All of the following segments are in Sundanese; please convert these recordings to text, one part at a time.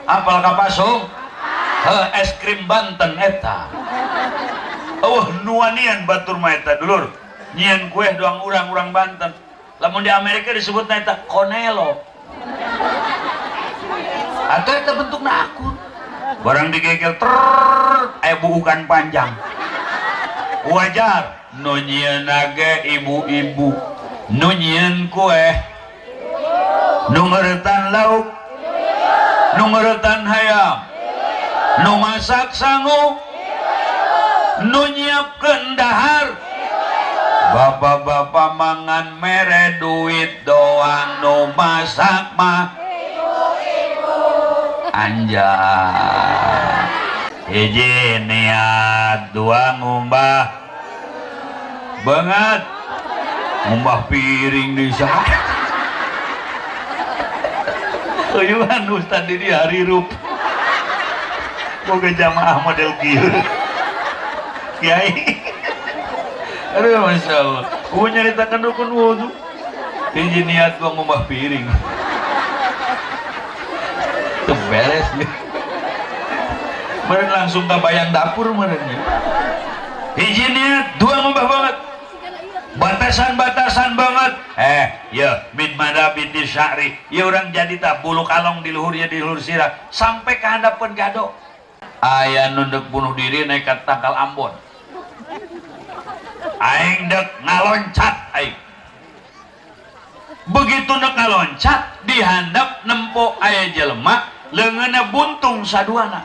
Apal ka pasung? Heuh, es krim Banten eta. Eueuh nuanian batur mah eta dulur. Nyieun kue doang urang-urang Banten. Lamun di Amerika disebutna eta Conelo. Atau eta bentukna akur. Barang digegel ter aya buukan panjang. Wajar nu nyieunna ge ibu-ibu. Nu nyieun kue, nu ngeuretan lauk, nu ngeuretan hayam, nu masak sangu, nu nyiapkeun dahar. Bapak-bapak mangan mere duit doang, nu masak mah anjay. Hiji niat, dua ngumbah banget, ngumbah piring di sana. Uyuhan ustad di hari rup. Boga jamaah model kieu. Kiai. Aduh, Masya Allah. Gua nyaritakan rukun wudu. Hiji niat gua ngumbah piring. Tuh beres ya. Meren langsung kabayang dapur meren ya. Hiji niat, dua ngumbah banget. Batasan-batasan banget. Ya min madabiti sya'ri. Ya orang jadi tak bulu kalong di luhur ya di luhur sirah sampai ke handapeun gado. Aya nu deuk bunuh diri naik ka tangkal Ambon. Aing dek ngaloncat aing. Begitu dek ngaloncat dihandap nempo aya jelema leungeunna buntung saduana.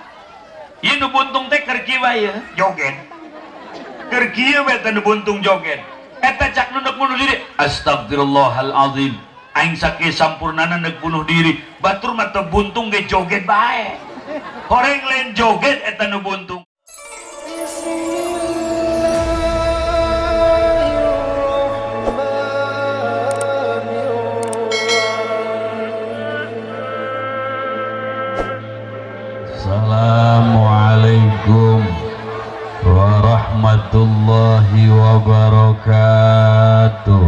Ieu nu buntung teh keur kieu bae joget. Keur kieu bae teh nu buntung joget. Eta cak nu deuk bunuh diri. Astagfirullahalazim. Aing sakieu sampurnana deuk bunuh diri. Batur mah teu buntung ge joget bae. Horeng lain joget eta nu buntung. Assalamualaikum warahmatullahi wabarakatuh.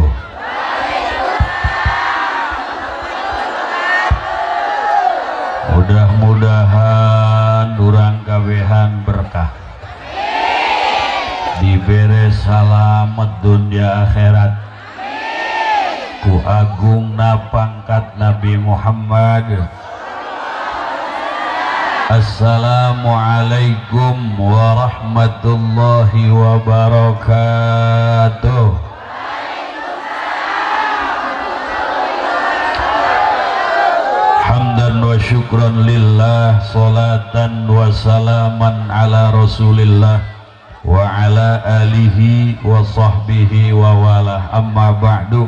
Mudah-mudahan urang kabehan berkah, dibere salamet dunia akhirat, ku agungna pangkat Nabi Muhammad. Assalamualaikum warahmatullahi wabarakatuh. Hamdan wa syukran lillah, salatan wa salaman ala rasulillah wa ala alihi wa sahbihi wa walah. Amma ba'du.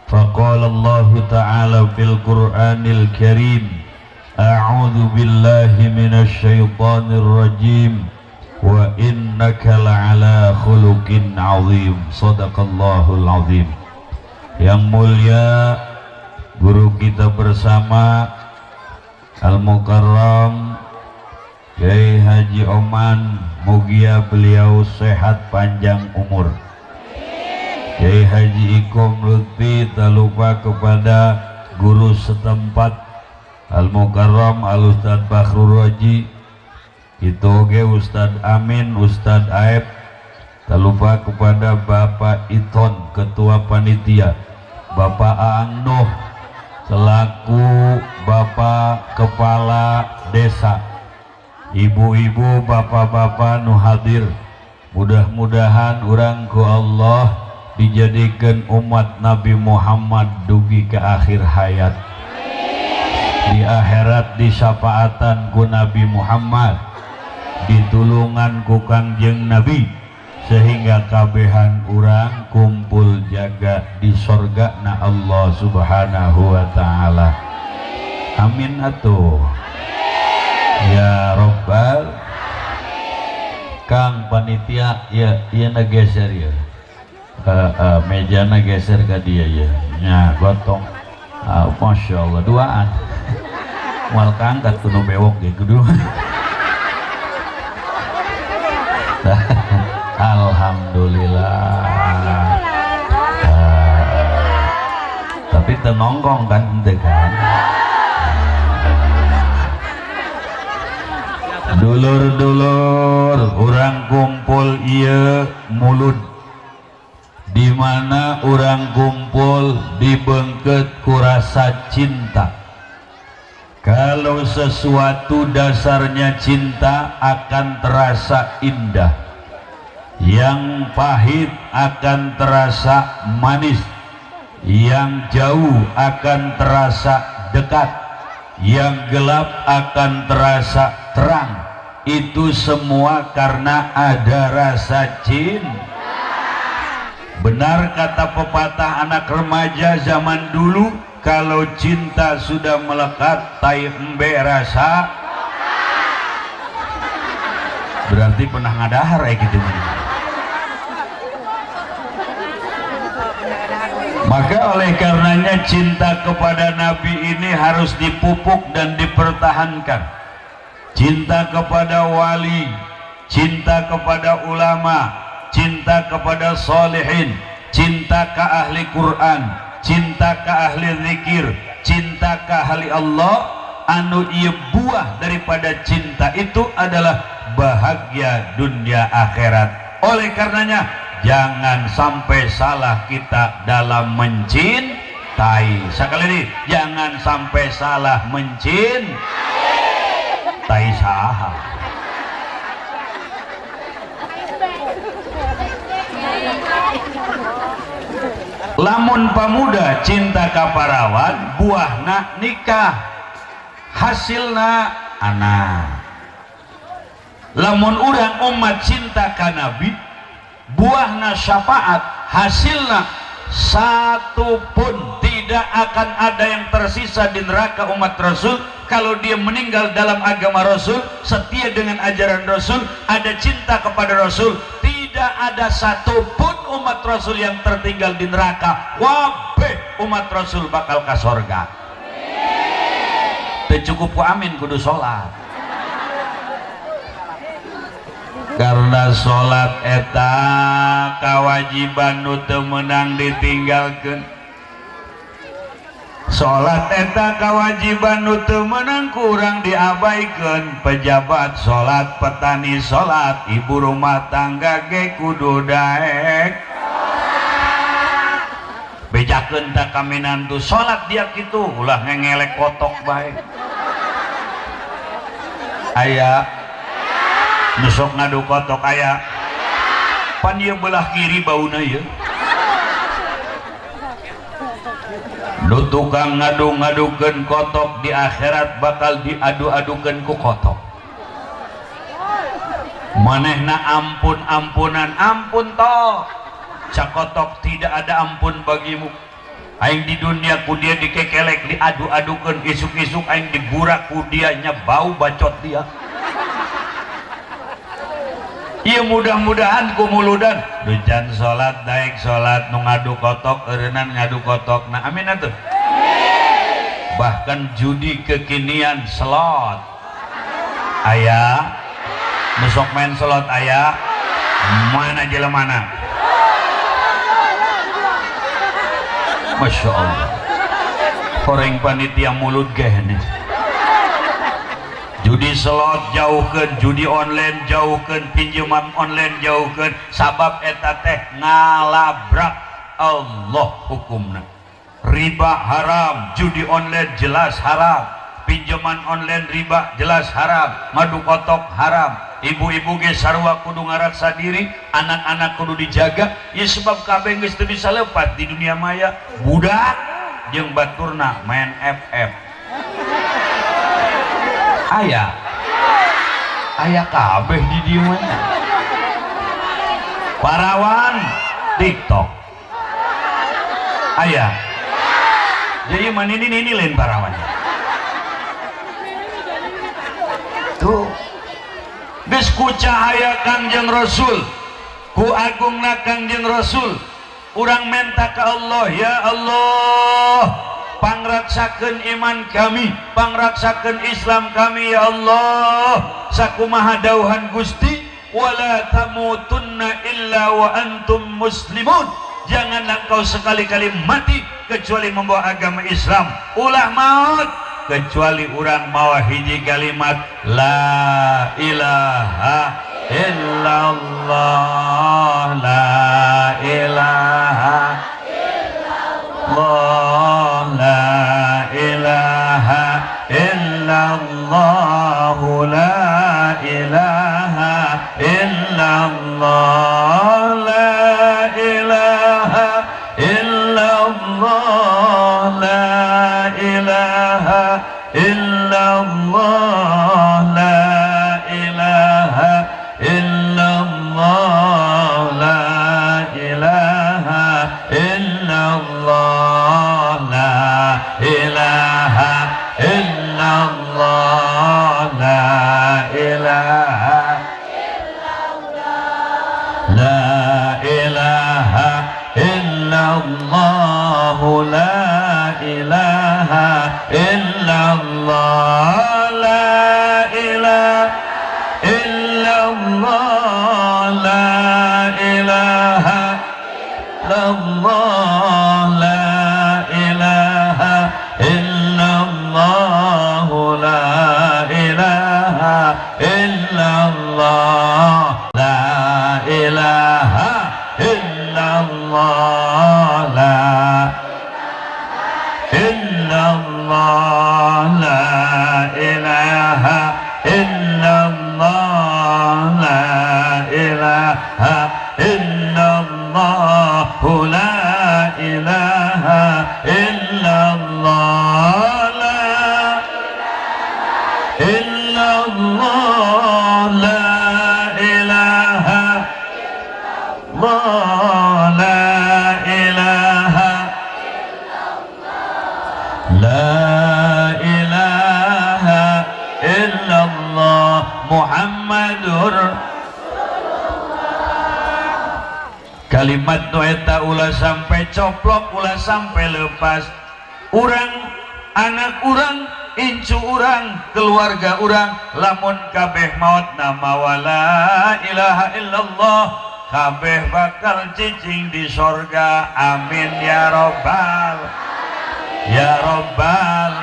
Faqala Allah ta'ala fil Qur'anil Karim, a'udzu billahi minasy syaithanir rajim, wa innaka la'ala khuluqin 'azim. Sadaqallahul 'azim. Yang mulia guru kita bersama Al-Mukarram Kiai Haji Oman, mugia beliau sehat panjang umur. Kiai Haji Ikom Lutfi, tak lupa kepada guru setempat Al-Mukarram Al-Ustad Fakhrur Raji, itu oge Ustad Amin, Ustad Aib, tak lupa kepada Bapak Iton Ketua Panitia, Bapak Aang Nuh selaku Bapak Kepala Desa, ibu-ibu, bapak-bapak nu hadir, mudah-mudahan urang ku Allah dijadikan umat Nabi Muhammad dugi ke akhir hayat, di akhirat disyafaatan ku Nabi Muhammad, ditulungan ku Kangjeng Nabi, sehingga kabehan urang kumpul jaga di sorga na Allah Subhanahu wa ta'ala. Amin atuh ya robbal. Kang panitia ya, iya na geser ya, mejana geser ke dia ya, nya gotong. Masya Allah duaan mual kangkat kudu bewok ge kudu. Alhamdulillah. Tapi tenongkong kan ente kan. Dulur-dulur, urang kumpul ieu mulud, di mana urang kumpul dibeungkeut ku rasa cinta. Kalau sesuatu dasarnya cinta, akan terasa indah, yang pahit akan terasa manis, yang jauh akan terasa dekat, yang gelap akan terasa terang. Itu semua karena ada rasa cinta. Benar kata pepatah anak remaja zaman dulu, kalau cinta sudah melekat, tai embe rasa. Berarti pernah ngadahar ya gitu. Maka oleh karenanya cinta kepada Nabi ini harus dipupuk dan dipertahankan. Cinta kepada wali, cinta kepada ulama, cinta kepada solehin, cinta ke ahli Quran, cinta ke ahli zikir, cinta ke ahli Allah. Anu ieu buah daripada cinta itu adalah bahagia dunia akhirat. Oleh karenanya jangan sampai salah kita dalam mencintai. Sekali lagi, jangan sampai salah mencintai saha. Lamun pamuda cinta ka parawan, buahna nikah, hasilna anak. Lamun urang umat cinta ka Nabi, buahna syafaat, hasilna satu pun tidak akan ada yang tersisa di neraka umat Rasul kalau dia meninggal dalam agama Rasul, setia dengan ajaran Rasul, ada cinta kepada Rasul. Tidak ada satu pun umat Rasul yang tertinggal di neraka. Wabeh umat Rasul bakal ke sorga. Teu cukup ku amin, kudu sholat. Karena sholat eta kewajiban nu teu meunang ditinggalkeun. Salat eta kewajiban nu teu meunang kurang diabaikeun. Pejabat salat, petani salat, ibu rumah tangga ge kudu daek. Bejakeun ta kaminantu salat dia kitu, ulah ngengelek kotok bae. Aya nu sok ngadu kotok aya. Pan ieu belah kiri bauna ieu. Nu tukang ngadu-ngadukeun kotok di akhirat bakal diadu-adukeun ku kotok. Manehna ampun-ampunan, ampun toh. Cakotok tidak ada ampun bagimu. Aing di dunia ku dia dikekelek, diadu-adukeun, isuk-isuk aing digurak ku dia nya bau bacot dia. Iya mudah-mudahan ku muludan dujan salat daek salat nu ngadu kotok eureunnan ngadu kotok. Nah amin atuh. Bahkan judi kekinian slot aya, nu sok main slot aya, mana jelemana? Masya Allah, horeng panitia mulut gehne. Judi slot jauhkeun, judi online jauhkeun, pinjaman online jauhkeun, sabab eta teh ngalabrak Allah hukumna. Riba haram, judi online jelas haram, pinjaman online riba jelas haram, madu kotok haram. Ibu-ibu ge sarua kudu ngaraksa diri, anak-anak kudu dijaga, ya sebab kabeh geus teu bisa lepas di dunia maya. Budak jeung baturna main FF. Aya, aya kabeh di dieu mah. Parawan TikTok. Aya. Jadi man ini lain parawan. Tuh. Geus ku cahaya Kangjeng Rasul, ku agungna Kangjeng Rasul, urang menta ka Allah, ya Allah, pangraksakeun iman kami, pangraksakeun Islam kami ya Allah. Sakumaha dauhan Gusti, wala tamutunna illa wa antum muslimun. Janganlah kau sekali-kali mati kecuali membawa agama Islam. Ulah maut Kecuali urang mawa hiji kalimat la ilaha illallah, la ilaha illallah, la ilaha illallah, la ilaha illallah, la ilaha illallah, la ilaha illallah, la ilaha illallah, la ilaha illallah, la ilaha illallah, la ilaha, la ilaha illallah, la ilaha illallah, la ilaha illallah, la ilaha illallah, la ilaha illallah, la ilaha illallah, la ilaha illallah, la illallah, la ilaha illallah, la ilaha illallah, la ilaha illallah, la illallah, la ilaha illallah, la ilaha, la ilaha illallah Muhammadur. Kalimat nu eta ulah sampai coplok, ulah sampai lepas. Urang, anak urang, incu urang, keluarga urang, lamun kabeh maut nama wala ilaha illallah, kabeh bakal cicing di sorga. Amin ya robbal ya robbal.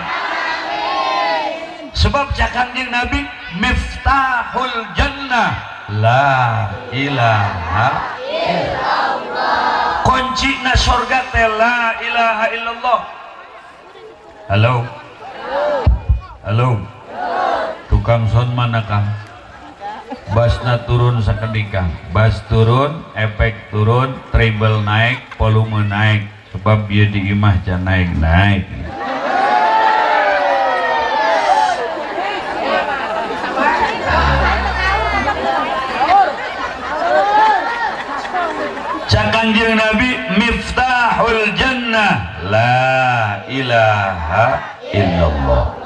Sebab cak Kanjeng Nabi, miftahul jannah la ilaha illallah. Kunci na sorga teh la ilaha illallah. Halo, halo, tukang sound mana, Kang? Basna turun sakedika. Bas turun, efek turun, treble naik, volume naik. Sebab dia di imah can naik naik. Cak Kanjeng Nabi, miftahul jannah la ilaha illallah.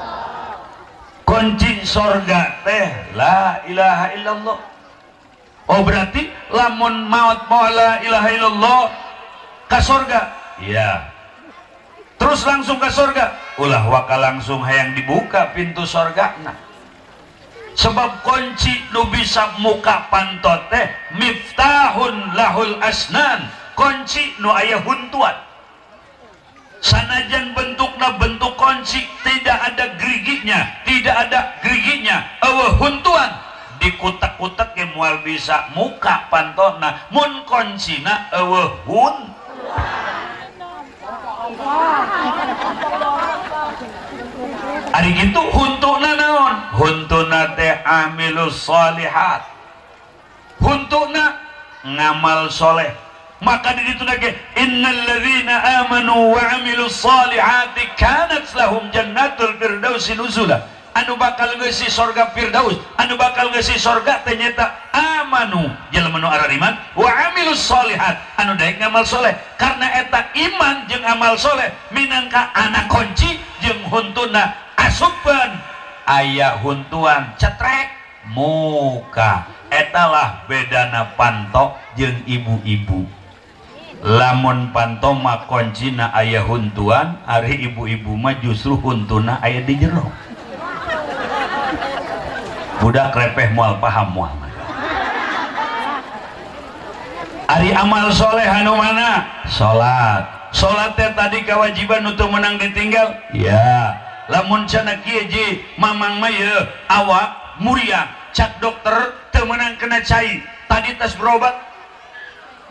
Kunci sorga teh la ilaha illallah. Oh, berarti lamun maut mau la ilaha illallah ka sorga? Iya. Terus langsung ke sorga? Ulah waka langsung hayang dibuka pintu sorga. Nah, sebab kunci nu bisa muka pantot teh miftahun lahul asnan, kunci nu aya huntuan. Sanajan bentukna bentuk kunci, tidak ada geriginya, tidak ada geriginya, eueuh huntuan, dikutak-kutak ge moal bisa muka pantona mun kuncina eueuh hun. Ari kitu huntuna naon? Huntuna teh amilus solihat, huntuna ngamal soleh. Maka di ditu lagi, innal ladzina amanu wa amilus solihati kanat lahum jannatul firdausi nuzula. Anu bakal ngeusi sorga firdaus, anu bakal ngeusi sorga teh nyaeta amanu, jelema nu arariman, wa amilus solihat, anu daek ngamal soleh. Karena eta iman jeung amal soleh minangka anak kunci jeung huntuna asupan aya huntuan cetrek muka. Etalah bedana panto jeung ibu-ibu. Lamun panto mah kuncina aya huntuan, ari ibu-ibu mah justru huntuna aya di jero. Budak repeh moal paham moal. Ari amal soleh anu mana? Salat. Salat teh tadi kewajiban untuk menang ditinggal? Ya. Lamun cenah kieu ji, mamang mah ye awak muriang, cak dokter teu meunang kena cai. Tadi tas berobat,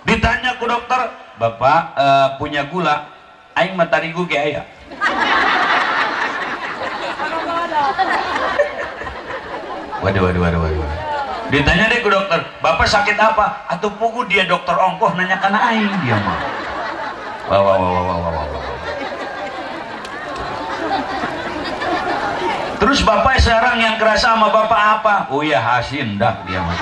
ditanya ku dokter, "Bapak punya gula?" Aing mah tarigu ge aya. Waduh, waduh, waduh, waduh. Ditanya deh ku dokter, "Bapak sakit apa?" Atau pugu dia dokter ongkoh nanya kana aing dia mah. Wah, wah, wah, wah, wah, wah, wah. Terus bapak sekarang yang kerasa sama bapak apa? Oh ya hasin dah dia mah.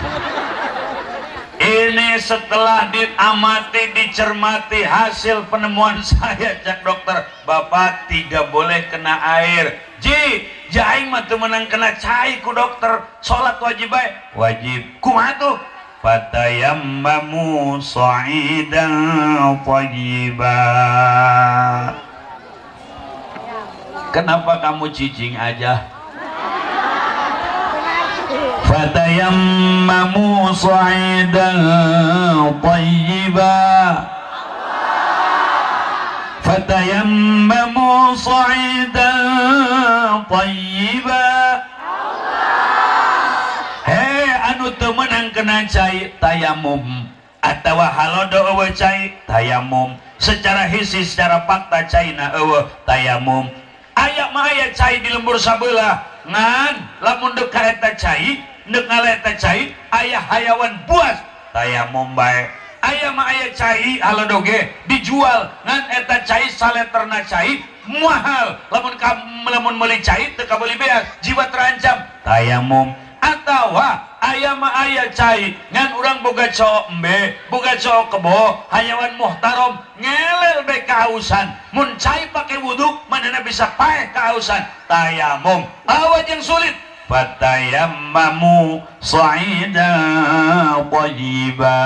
Ini setelah diamati, dicermati hasil penemuan saya, cak dokter, bapak tidak boleh kena air. Ji, jaing mah teu meunang kena cai ku dokter. Salat wajib bae. Wajib. Kumaha tuh? Fatayammamu sha'idan thayyiba. Kenapa kamu cicing aja? Fatayammamu sha'idan thayyiba. Fatayammamu sha'idan thayyiba. Hei, anu teu meunang kena cai tayamum atawa halodo eueuh cai tayamum. Secara hisi, secara fakta caina eueuh tayamum. Aya mah aya cai di lembur sabelah, ngan lamun deuk ka eta cai, deuk ngala eta cai aya hayawan buas, tayamum bae. Aya mah aya cai halodo ge dijual, ngan eta cai saleterna cai mahal, lamun lamun meuli cai teu kabeuli beas, jiwa terancam, tayamum. Atawa aya mah aya cai ngan urang boga cowok embe, boga cowok kebo, hayawan muhtarom ngelel be kahausan, mun cai pake wudu manehna bisa paeh kahausan, tayamum. Awa jeung sulit, fatayammamu sha'idan thayyiba.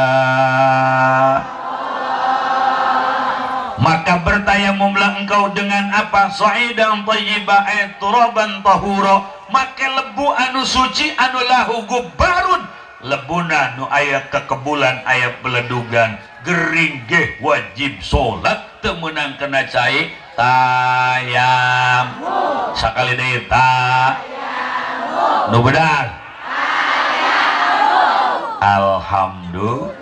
Maka bertayamumlah engkau dengan apa? Sha'idan thayyiba ay turaban tahura. Make lebu anu suci anu lahu gubarun, lebuna nu aya kekebulan, aya beledugan. Gering ge wajib salat teu meunang kena cai tayam. Sakali deui ta nu benar. Alhamdulillah.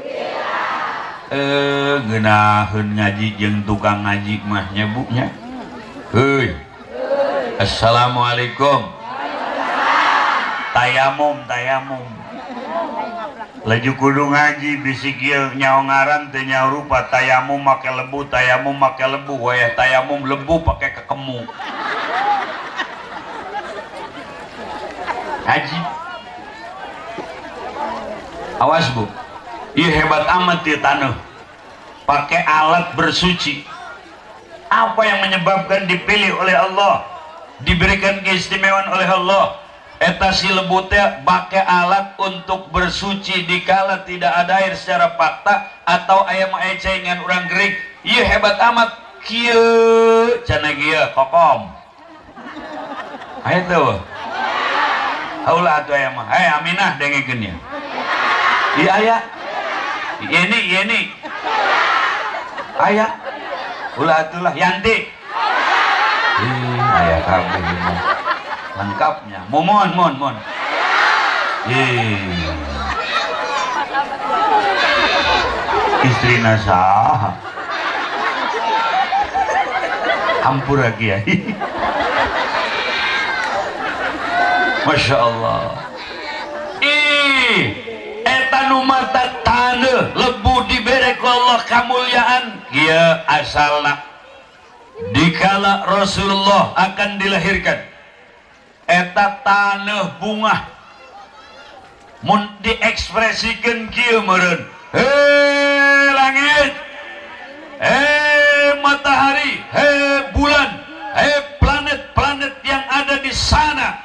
Ngeunaheun ngaji jeung tukang ngaji mah nya bu nya. Heuy. Assalamualaikum. Tayamum, tayamum. Laju kudu ngaji bisi kieu nyaho ngaran teu nyaho rupa. Tayamum make lebu, tayamum make lebu, wayah tayamum lebu pake kekemu. Ngaji. Awas bu. Ih hebat amat dia tanah. Pakai alat bersuci. Apa yang menyebabkan dipilih oleh Allah, diberikan keistimewaan oleh Allah? Eta si lebu teh pakai alat untuk bersuci dikala tidak ada air secara fakta atau ayam aya orang gering. Iya hebat amat kieu cenah kieu kokom. Aya teu? Haulah atuh aya mah. Hei Aminah dengekeun ya. Iya aya. Yeni Yeni. Aya. Ulah atulah Yanti. Ih, aya kabeh ini. Lengkapnya. Momon mon mon. Ih. Istrina saha? Hampura kiai. Masya Allah. Ih, eta nu mata taneuh lebu dibere ku Allah kamulyaan. Kieu asalna dikala Rasulullah akan dilahirkan, eta taneuh bungah mun diekspresikan kieu meureun, hei langit, hei matahari, hei bulan, hei planet-planet yang ada di sana,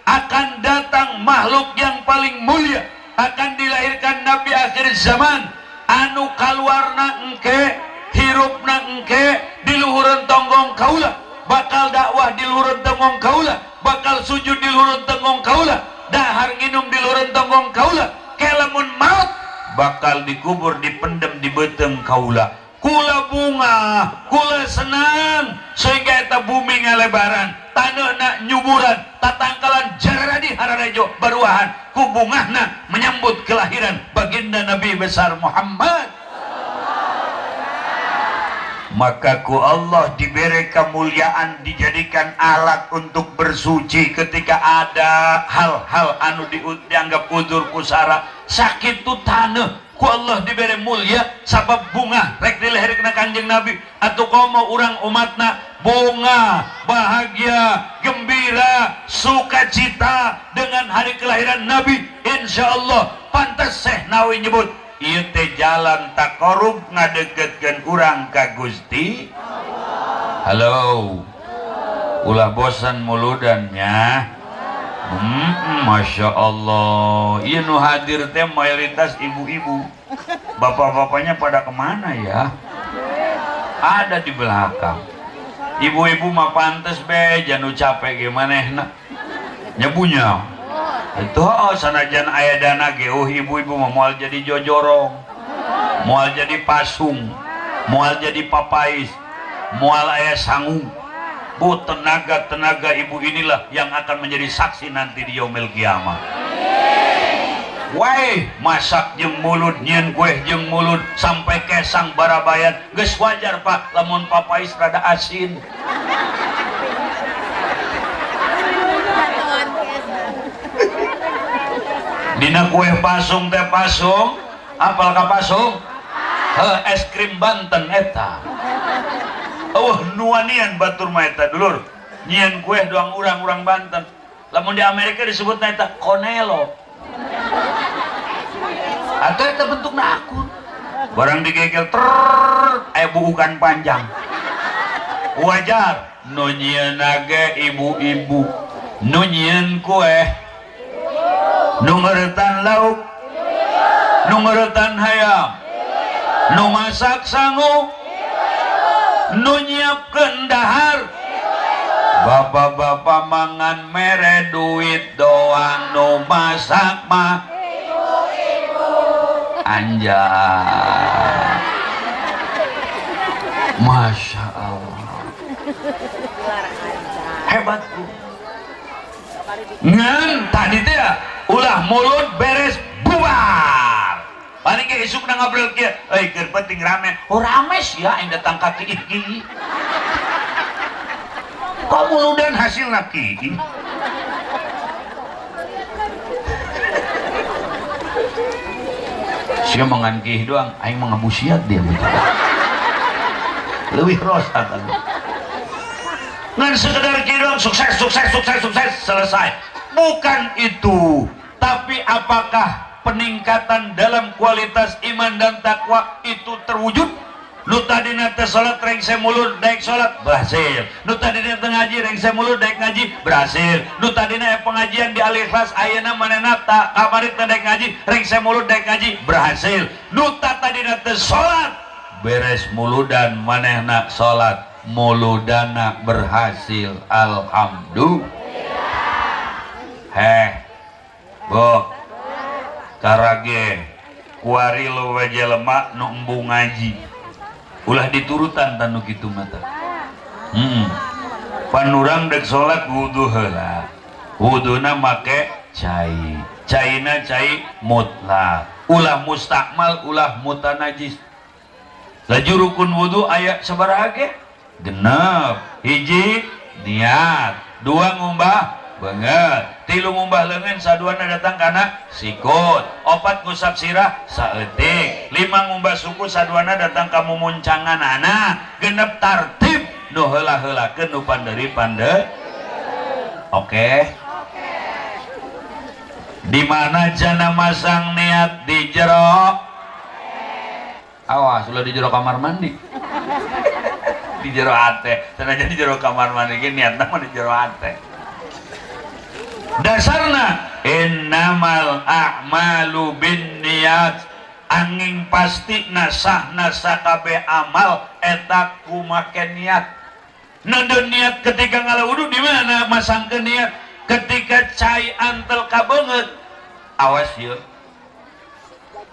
akan datang makhluk yang paling mulia, akan dilahirkan Nabi akhir zaman, anu kaluarna engke, hirupna engke di luhureun tonggong kaula, bakal dakwah di luhureun tonggong kaula, bakal sujud di luhureun tonggong kaula, dahar nginum di luhureun tonggong kaula, kelamun maut bakal dikubur dipendem di beuteung kaula. Kula bunga, kula senang sehingga eta bumi ngalebaran, taneuhna nyuburan, tatangkalan jaradi hararejo baruahan ku bungahna menyambut kelahiran baginda Nabi besar Muhammad. Maka ku Allah diberi kemuliaan, dijadikan alat untuk bersuci ketika ada hal-hal anu dianggap uzur kusara sakit tu tanah ku Allah diberi mulia sabab bunga rek dilahirkeun Kanjeng Nabi atau komo urang umatna bunga bahagia gembira sukacita dengan hari kelahiran Nabi. Insya Allah pantas Syekh Nawawi nyebut ieu teh jalan taqarrub ngadeketkeun urang ka Gusti. Halo, ulah bosan muludannya. Masya Allah, ieu nu hadir teh mayoritas ibu-ibu, bapak-bapaknya pada kemana ya? Ada di belakang. Ibu-ibu mah pantes be janu capek gimana enak nyebunya itu. Oh, sanajan aya dana ge, oh, ibu-ibu mah moal jadi jojorong, moal jadi pasung, moal jadi papais, moal aya sangu. Bu, tenaga-tenaga ibu inilah yang akan menjadi saksi nanti di yaumil kiamat. Wah, masak jeung mulut, nyieun kue jeung mulut sampai kesang barabayan. Geus wajar, Pak, lamun papais rada asin. Dina kue pasung teh pasung, apal ka pasung? Heh, es krim Banten eta. Oh, nuanian batur mah eta dulur. Nyieun kue doang urang-urang Banten. Lamun di Amerika disebutna eta konelo. Atau eta bentukna akut. Barang digegel ter aya buukan panjang. Wajar nu nyieunna ge ibu-ibu. Nu nyieun kue, nu ngeuretan lauk, nu ngeuretan hayam, nu masak sangu, nu nyiapkeun dahar. Bapak-bapak mangan mere duit doang, nu masak mah anjay. Masya Allah, hebat bu. Ngan tadi teh ya, ulah mulut beres bubar paling ke isuk na ngobrol kieu, euy keur penting rame. Oh, rame sih ya yang datang kaki iki kok muludan hasilna ki. Sia mangan kih doang, aing mah ngabusiat dia betul. Leuwih rosak atuh. Ngan sekedar kieu doang sukses sukses sukses sukses selesai. Bukan itu, tapi apakah peningkatan dalam kualitas iman dan takwa itu terwujud? Nu tadina teh salat rengse mulut daek salat berhasil. Nu tadina teh ngaji rengse mulut daek ngaji berhasil. Nu tadina pengajian di Al-Ikhlas ayeuna manehna ta kamari teh daek ngaji rengse mulut daek ngaji berhasil. Nu tadina teh salat beres muludan manehna salat muludana berhasil. Alhamdulillah. Heh, Bu, karage kuari loba jelema nu embung ngaji. Ulah diturutan tanu kitu mata. Panurang dek salat wudu heula. Wuduna make cai. Caina cai mutlak. Ulah mustakmal, ulah mutanajis. Laju rukun wudu aya sabaraha ge? Genep. Hiji niat, dua ngumbah banget, tilu ngumbah leungeun saduana datang kana sikut, opat ngusap sirah saeutik, lima ngumbah suku saduana datang ka mumuncanganana, genep tartib nu heula-heulakeun nu panderi pande. Oke. Di mana jana masang niat di jero? Awas ulah di jero kamar mandi. Di jero hate, sanajan di jero kamar mandi ge niatna mah di jero hate. Dasarna innamal a'malu binniyat, angin pasti nasah sakabeh amal eta ku make niat. Nende niat ketika ngala wudu di mana masangkeun niat ketika cai antel ka beungeut. Awas yeuh.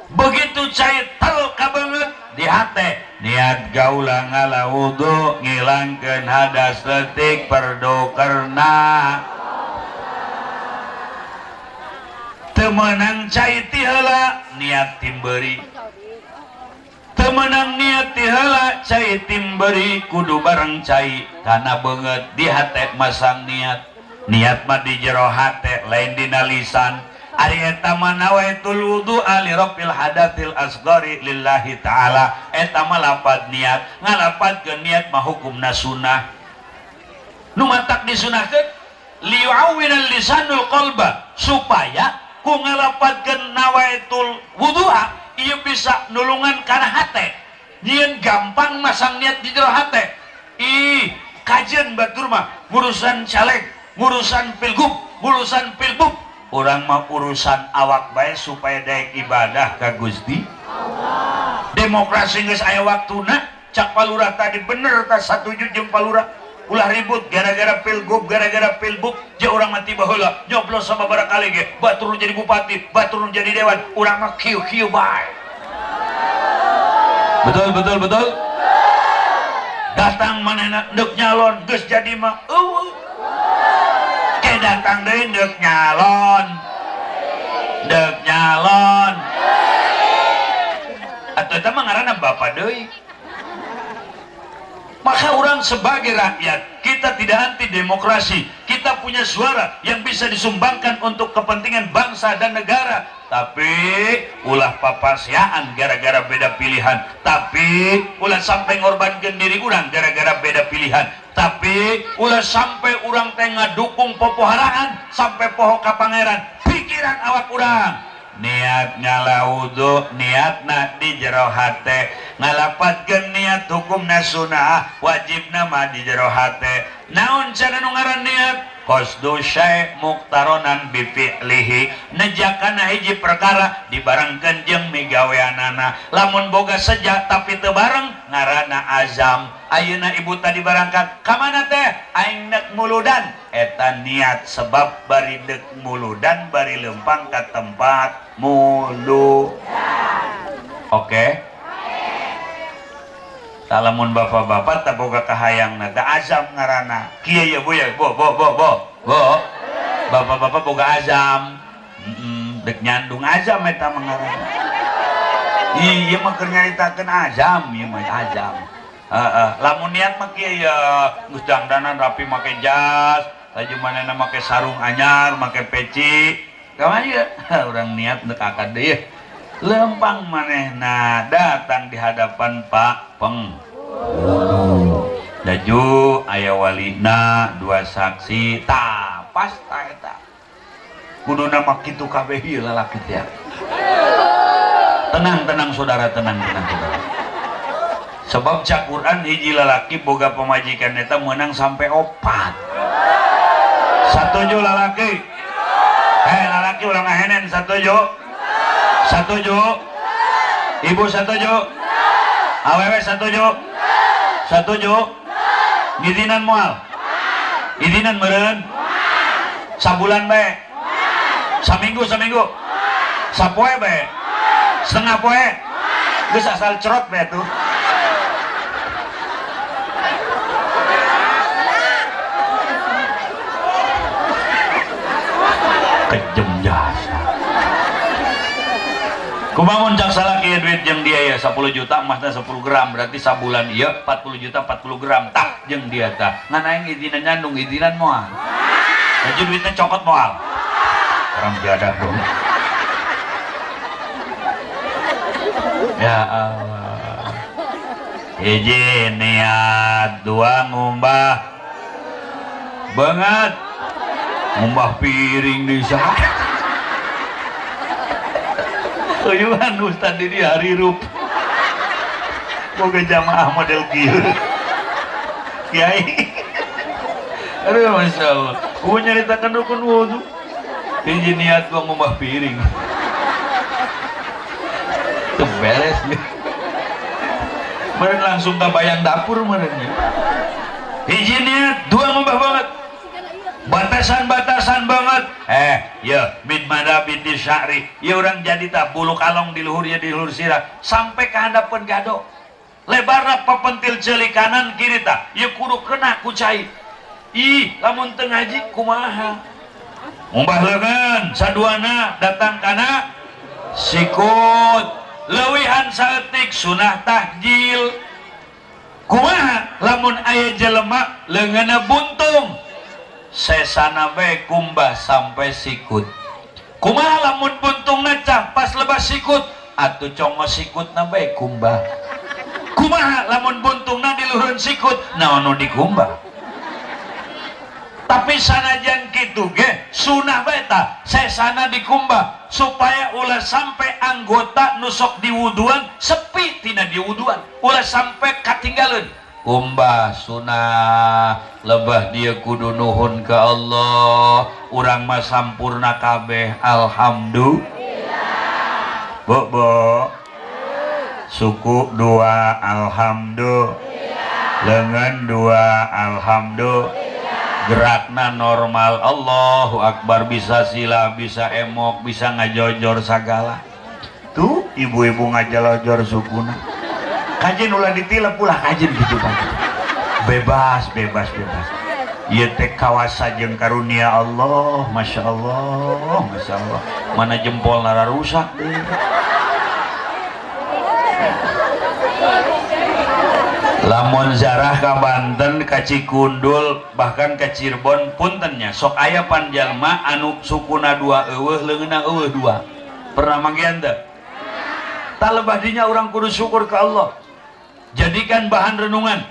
Begitu cai tel ka beungeut di hate niat kaula ngala wudu ngilangkeun hadas leutik perdu karena teu meunang cai ti heula niat timberi, teu meunang niat ti heula cai timberi, kudu bareng cai kana beungeut di hate masang niat. Niat mah di jero hate lain dina lisan. Ari eta mah nawaitul wudu'a li rafil hadatsil asghari lillahi ta'ala. Eta mah lapad niat, ngalapadkeun niat mah hukumna sunnah. Nu matak disunahkeun liyu'awwinal lisanul qalba, supaya ku ngalapadkeun nawaitul wudu'a ieu bisa nulungan kana hate. Nyieun gampang masang niat di jero hate. Ih, kajeun batur mah ngurusan caleg, ngurusan pilgub, ngurusan pilbub. Urang mah urusan awak bae supaya daek ibadah ka Gusti Allah. Demokrasi geus aya waktuna, cak Palurah tadi bener tah, satuju jeung Palurah. Ulah ribut gara-gara pilgub, gara-gara pilbub, je urang mah tiba heula nyoblos sababaraha kali ge, batur jadi bupati, batur jadi dewan, urang mah kieu-kieu bae. Betul betul betul. Datang manehna deuk nyalon geus jadi mah eueuh. Ke datang deui deuk nyalon. Deuk nyalon. Atuh eta mah ngaranna bapa deui. Maka orang sebagai rakyat, kita tidak anti demokrasi. Kita punya suara yang bisa disumbangkan untuk kepentingan bangsa dan negara. Tapi ulah papasiaan gara-gara beda pilihan. Tapi ulah sampai ngorbankan diri orang gara-gara beda pilihan. Tapi ulah sampai orang teh ngadukung popoharaan sampai poho ka pangeran. Pikiran awak urang. Niat ngala wudu, niatna di jero hate. Ngalapadkeun niat hukumna sunah, wajibna mah di jero hate. Naon cenah nu ngaran niat? Qasdu syai' muktaronan bi fi'lihi. Nejakana hiji perkara dibarengkeun jeung migaweanana. Lamun boga seja tapi teu bareng ngaranna azam. Ayeuna ibu tadi barangkat ka mana teh? Aing nek muludan. Eta niat sebab bari deuk muludan bari leumpang ka tempat muludan. Oke? Lamun bapak-bapak tak boga kahayang teh azam ngaranna. Kieu ya Bu ya, bo bo bo bo. Bo. Bapak-bapak boga azam. Dek nyandung azam eta mah ngaranna. Ieu mah keur nyaritakeun azam, ieu mah azam. Heeh, lamun niat mah kieu ya, geus dangdanan rapi make jas, laju manehna make sarung anyar, make peci. Kumaha ieu? Urang niat deuk akad deui. Lempang manehna datang di hadapan Pak Penghulu. Laju aya walina, dua saksi, tah pas tah eta. Kuduna mah kitu kabeh ieu lalaki teh. Tenang tenang saudara, tenang tenang saudara. Sebab cak Quran hiji lalaki boga pamajikan eta meunang sampai 4. Satuju lalaki? Hei lalaki ulah ngahenen, satuju? Satuju? Ibu satuju? Awewe satuju? Satuju? Ngizinan moal? Izinan meureun? Sabulan bae? Saminggu saminggu? Sapoe bae? Setengah poe? Geus asal cerot bae tuh. Kejem jasa. Kumaha cak salaki ya duit jeung dia ya 10 juta emasna 10 gram berarti sabulan ieu 40 juta 40 gram tah jeung dia tah. Ngan aing izinan nyandung izinan moal. Laju duitnya cokot moal. Orang biadab dong. Ya Allah. Hiji niat, dua ngumbah banget. Ngumbah piring di sana. Uyuhan ustad di hari rup. Boga jamaah model kieu. Kiai. Aduh Masya Allah. Gua nyaritakan rukun wudu. Hiji niat gua ngumbah piring. Tuh beres ya. Meren langsung kebayang dapur meren ya. Hiji niat, dua ngumbah banget. Batasan-batasan banget. Ya min madabiti sya'ri. Ya urang jadi tah bulu kalong di luhur ya di luhur sirah sampai ke handapeun gado. Lebarna papentil ceuli kanan kiri tah. Ya kudu kena ku cai. Ih, lamun teu ngaji kumaha? Ngumbah leungeun saduana datang kana sikut. Leuwihan saeutik sunah tahjil. Kumaha lamun aya jelema leungeunna buntung? Sesana bae kumbah sampai sikut. Kumaha lamun buntungna cah pas lebah sikut? Atuh congo sikutna bae kumbah. Kumaha lamun buntungna di luhureun sikut? Naon nu dikumbah? Tapi sanajan kitu ge sunah bae tah sesana dikumbah supaya ulah sampai anggota nu sok diwuduan sepi tina diwuduan, ulah sampai katinggaleun. Kumbah sunah lebah dia kudu nuhun ke Allah, urang mah sampurna kabeh alhamdulillah. Bu, bu. Suku dua alhamdulillah, lengan dua alhamdulillah, gerakna normal Allahu akbar, bisa sila, bisa emok, bisa ngajojor sagala. Tuh ibu-ibu ngajalojor sukuna. Kajen ulah ditilep ulah kajen gitu Pak. Bebas, bebas, bebas. Ieu teh kawasa jeung karunia Allah, Masya Allah, Masya Allah. Mana jempol nara rusak deh. Lamun zarah ka Banten, ka Cikundul, bahkan ka Cirebon puntennya sok aya panjalma anu sukuna dua eueuh leungeunna eueuh dua. Pernah manggihan teu? Tah lebah dinya urang kudu syukur ka Allah. Jadikan bahan renungan.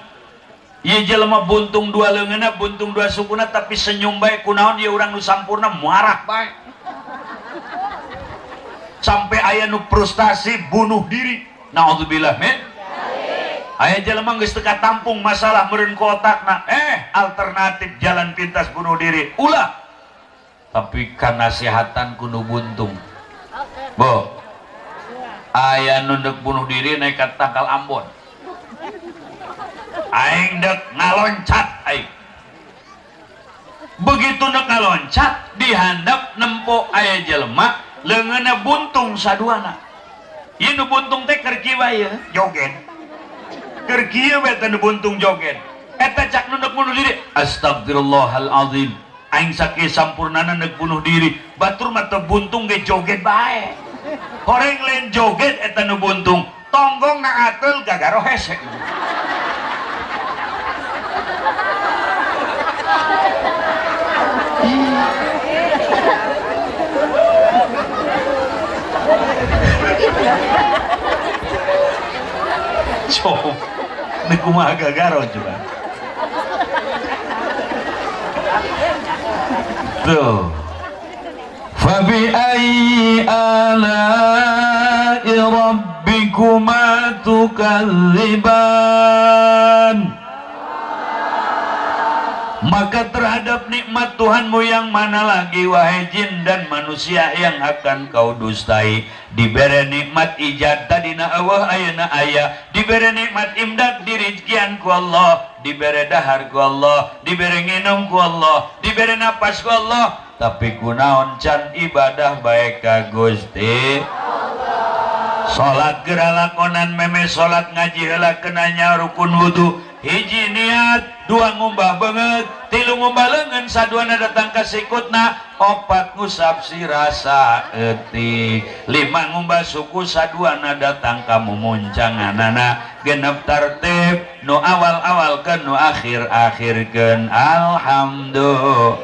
Ieu jelema buntung dua leungeunna, buntung dua sukuna tapi senyum bae kunaon ieu urang nu sampurna muarah bae. Sampai aya nu frustasi bunuh diri. Naudzubillah min. Aya jelema geus teu katampung masalah meureun ku otakna. Alternatif jalan pintas bunuh diri. Ulah. Tapi kanasehatan ku nu buntung. Bo. Aya nu deuk bunuh diri naik ka tangkal Ambon. Aing deuk ngaloncat aing. Begitu deuk ngaloncat dihandap nempo aya jelema leungeunna buntung saduana. Ieu nu buntung teh keur kieu bae joget. Keur kieu bae teh nu buntung joget. Eta cak nu deuk bunuh diri. Astagfirullahalazim. Aing sakieu sampurnana deuk bunuh diri. Batur mah teu buntung ge joget bae. Horeng lain joget eta nu buntung. Tonggong na ateul gagaro hese. Coba, ini kumaha gagaro coba. Tuh. Fabi ayyi ala'i rabbikuma tukadziban. Maka terhadap nikmat Tuhanmu yang mana lagi wahai jin dan manusia yang akan kau dustai. Diberi nikmat ijad tadina awah ayana aya, diberi nikmat imdad dirizkian ku Allah, diberi dahar ku Allah, diberi nginum ku Allah, diberi napas ku Allah. Tapi kunaon can ibadah baik ka Gusti Allah. Salat geura lakonan meme salat ngaji heula kenanya rukun wudu. Hiji niat, dua ngumbah beungeut, tilu ngumbah leungeun, saduana datang ka sikutna, opat ngusap sirah saeutik, lima ngumbah suku saduana datang ka mumuncanganana, genep tartib nu awal-awalkeun nu akhir-akhirkeun. Alhamdulillah.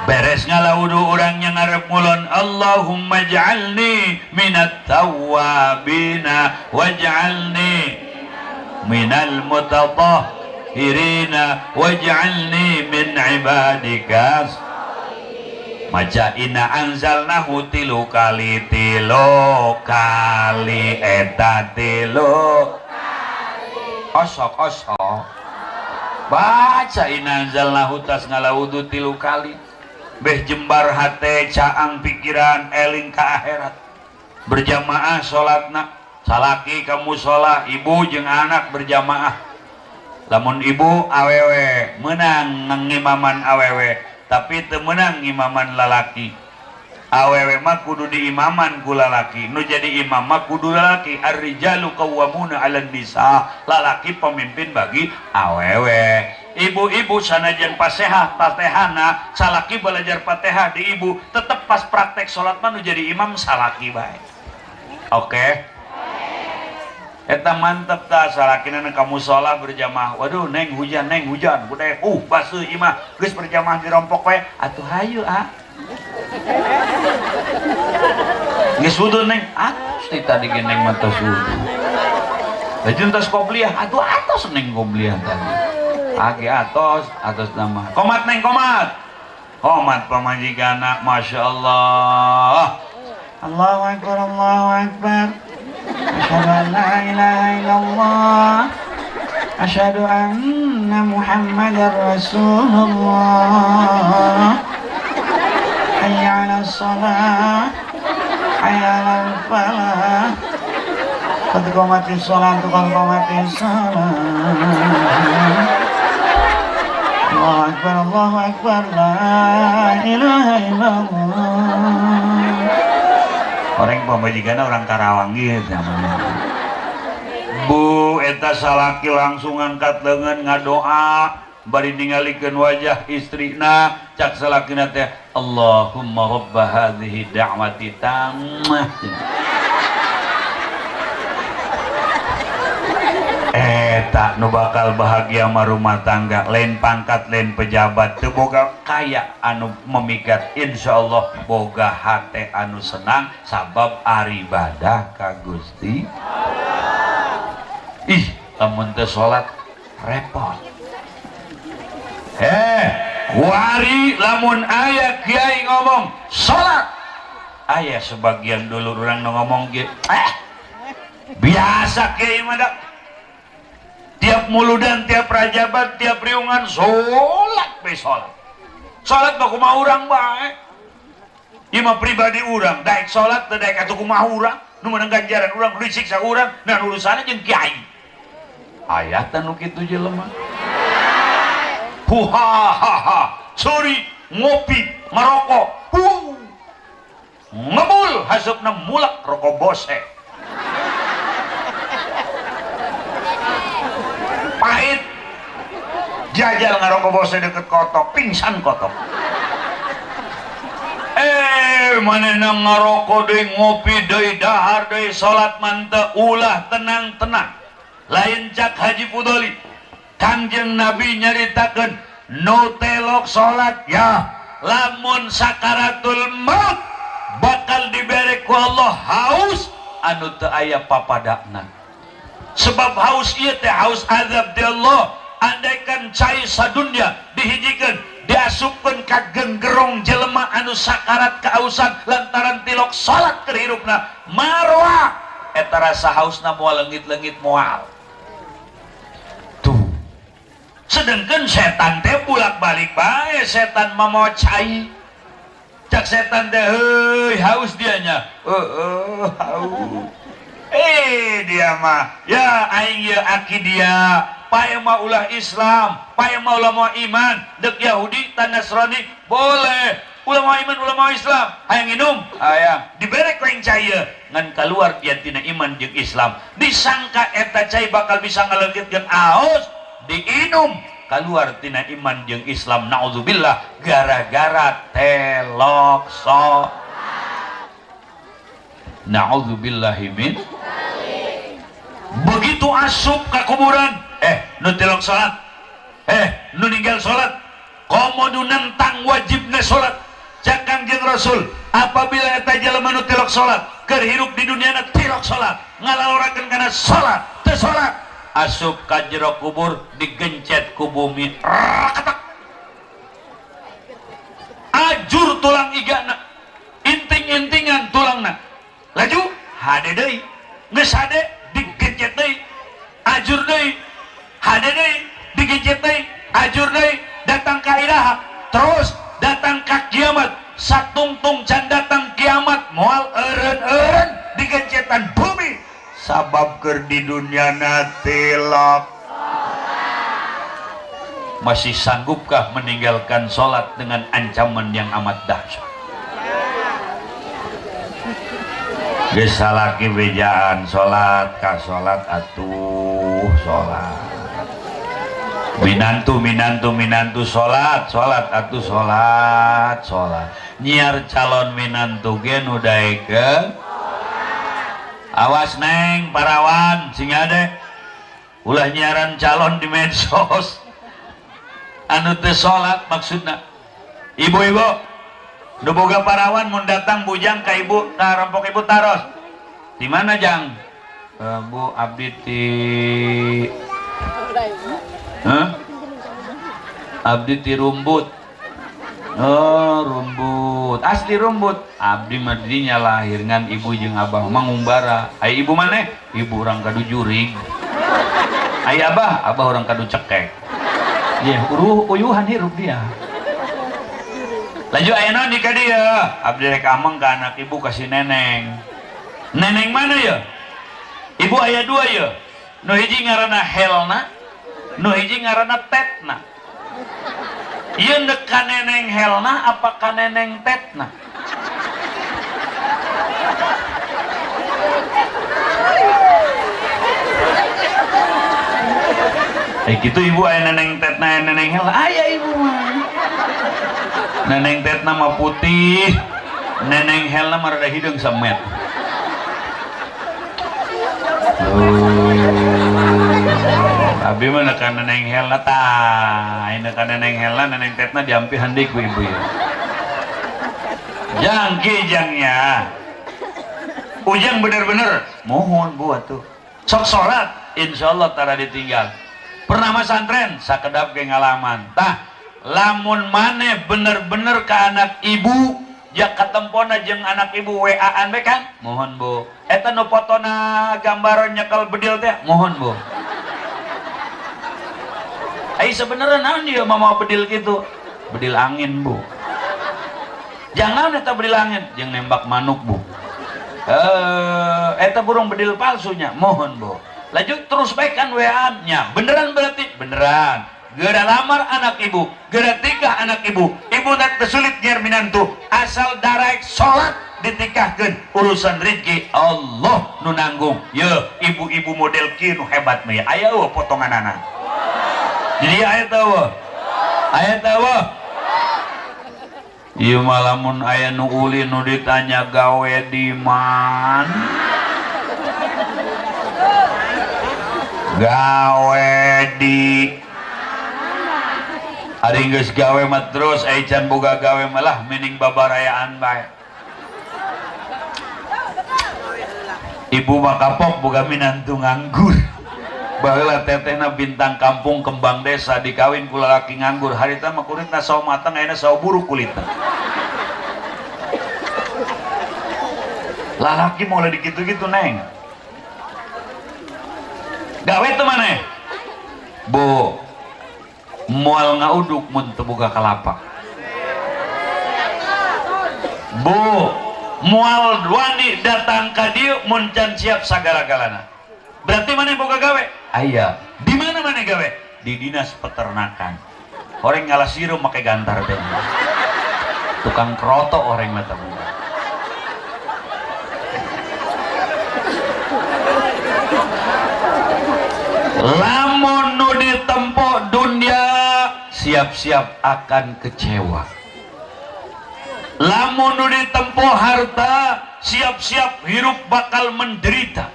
Beres ngalawudu urang yang ngarep ngulon, Allahumma ja'alni minat tawwabina waj'alni minal mutatahhirina waj'alni min ibadika. Maca inna anzalnahu tilu kali eta tilu osok osok. Baca inna anzalnahu tas ngalawudu tilu kali. Beh jembar hate caang pikiran eling ka akhirat. Berjamaah salatna, salaki ka musala, ibu jeung anak berjamaah. Lamun ibu awewe menang ngimaman awewe, tapi teu meunang ngimaman lalaki. Awewe mah kudu diimaman ku lalaki, nu jadi imam mah kudu lalaki. Ar-rijalu qawwamuna 'alan nisa, lalaki pemimpin bagi awewe. Ibu-ibu sanajan pasehah fatihahna, salaki belajar Fatihah di ibu, tetep pas praktek salat mah nu jadi imam salaki bae. Oke? Eta mantep tah salakina ka musala berjamaah. Waduh neng hujan, neng hujan, budaya baseuh imah, geus berjamaah dirompok we, atuh hayu ah. Geus wudu neng, atos ti tadi ge neng mah tos wudu. Lajeng tos qobliyah, atuh atos neng qobliyah tadi. Age atos, atos nama. Komat neng komat. Komat pamajikanna, Masya Allah. Allahu Akbar, Allahu Akbar. Asyhadu an la ilaha illallah. Asyhadu anna Muhammadar Rasulullah. Hayya 'alas shalah, hayya 'alal falah. Qad qamatis sholatu, qad qamatis shalah. Allahu Akbar, Allahu Akbar, la ilaha illallah. Orang pamajikanna orang Karawang gitu namanya. Bu eta salaki langsung angkat lengan ngadoa bari ningalikeun wajah istrina, cak salakina teh Allahumma rabba hadhihi da'wati tammah. Eta nu bakal bahagia mah rumah tangga, lain pangkat lain pejabat, teu boga kaya anu memikat, insyaallah boga hate anu senang sabab aribadah ka Gusti. Ih, lamun teu salat repot. Kuari lamun aya kiai ngomong salat, aya sebagian dulur urang nu ngomong ge, biasa kiai mah da. Tiap muludan, tiap rajaban, tiap riungan salat we salat. Salat mah kumaha urang bae. Ieu mah pribadi urang, daek salat teu daek atuh kumaha urang, nu meunang ganjaran urang, nu disiksa urang, nah urusanna jeung kiai. Aya teh nu kitu jelema. Huhahaha, suri ngopi, ngerokok, hu. Ngebul hasupna mulak rokok bose. Pahit. Jajal ngarokok bose deket kotok, pingsan kotok. Manehna ngarokok deui, ngopi deui, dahar deui, salat manteu, ulah tenang-tenang. Lain cak Haji Fudoli, Kangjeng Nabi nyaritakeun nu telok salat ya lamun sakaratul maut bakal dibere ku Allah haus anu teu aya papadana. Sebab haus ieu teh haus azab di Allah. Andaikan cai sadunya dihijikeun diasupkeun ka genggerong jelema anu sakarat kaausan lantaran tilok salat keur hirupna marwa, eta rasa hausna moal leungit-leungit moal. Tuh. Sedangkan setan teh bolak-balik bae, setan mah mawa cai. Cak setan teh heuy haus dianya. Heueuh haus. Dia mah ya aing ye aki dia pae mah ulah Islam, pae mah ulah mau iman, dek Yahudi tan Nasrani boleh, ulah mau iman ulah mau Islam, hayang minum hayang dibere ku aing cai ye ngan keluar dia tina iman jeung Islam, disangka eta cai bakal bisa ngaleungitkeun aos, diinum keluar tina iman jeung Islam, naudzubillah gara-gara telok so. Na'udzubillahi min. Begitu asup ke kuburan, nu tilok salat, nu ninggal salat, komo nu nentang wajibna salat. Cak Kangjeng Rasul, apabila eta jelema nu tilok salat, keur hirup di dunia na tilok salat, ngalalorakeun kana salat, teu salat, asup ka jero kubur digencet ku bumi, rakatak. Ajur tulang igana, inting-intingan tulangna. Laju hade deui, geus hade digencet deui, ajur deui, hade deui, digencet deui, ajur deui, datang ka iraha, terus datang ka kiamat, satungtung can datang kiamat moal eureun-eureun digencetan bumi sabab keur di dunyana tilok. Masih sanggupkah meninggalkan sholat dengan ancaman yang amat dahsyat? Geus salaki bejaan sholat ka sholat atuh sholat. Minantu minantu minantu sholat sholat atuh sholat sholat. Nyiar calon minantu ge nu daekeun. Awas neng parawan sing ade ulah nyiaran calon di medsos. Anu teu salat maksudna. Ibu-ibu nu boga parawan mun datang bujang ka ibu tarampok ibu taros. Di mana jang? Bu abdi ti Hah? Abdi ti Rumbut. Oh, Rumbut. Asli Rumbut. Abdi mah dinya lahir ngan ibu jeung abah mangumbara. Ai ibu maneh? Ibu urang kadu jurig. Ai abah, abah urang kadu cekek. Ye, uruh uyuhan hirup dia. Laju aya naon di ka dieu? Abdi rek ameng ka anak ibu ka si neneng. Neneng mana ya? Ibu aya dua ya. Nu hiji ngaranna Helna, nu hiji ngaranna Tetna. Ieu ndek ka neneng Helna apa ka neneng Tetna? Gitu ibu aya neneng Tetna aya neneng Helna, aya ibu mah. Neneng Tetna mah putih, neneng Helna mah rada hideung samet. Abi mah nekan neneng Helna tah, aya nekan neneng Helna, neneng Tetna diampihan deui ku ibu ieu. Jangki jangnya. Ujang bener-bener mohon bu atuh. Sok salat insyaallah tara ditinggal. Pernah masantren sakedap ge ngalaman. Tah, lamun maneh bener-bener ka anak ibu ya katempona jeung anak ibu WA-an we kan? Mohon bu. Eta nu fotona gambar nyekel bedil teh, mohon bu. Ai sebenarnya naon ieu mama bedil kitu? Bedil angin bu. Jangan eta bedil angin, jeung nembak manuk bu. Eta burung bedil palsunya, mohon bu. Lanjut terus baik kan WA-nya, beneran berarti beneran. Geura lamar anak ibu, geura tikah anak ibu. Ibu tak tersulit nyiar minantu, asal darek salat ditikahkeun, urusan rezeki Allah nu nanggung. Ye, ibu-ibu model kieu nu hebat mah ya. Aya eueuh potonganana. Jadi aya teu eueuh? Aya teu eueuh? Ieu mah lamun aya nu ulin nu ditanya gawe di mana? Gawe di ari geus gawe mah terus ai can boga gawe malah mining babarayaan bae. Ibu mah kapok boga minantu nganggur. Baheula tetehna bintang kampung kembang desa dikawin ku lalaki nganggur. Harita mah kulitna sawo mateng ayeuna sawo buruk kulitna. Lalaki mulai dikitu-kitu neng. Gawe teu maneh? Bu, moal ngauduk mun teu boga kalapa. Bu, moal wani datang ka dieu mun can siap sagala-galana. Berarti maneh boga gawe? Aya. Di mana maneh gawe? Di dinas peternakan. Orang ngalah sirum make gantar teh. Tukang kroto orang mah teh. Lamun nu ditempo dunia siap-siap akan kecewa. Lamun nu ditempo harta siap-siap hirup bakal menderita.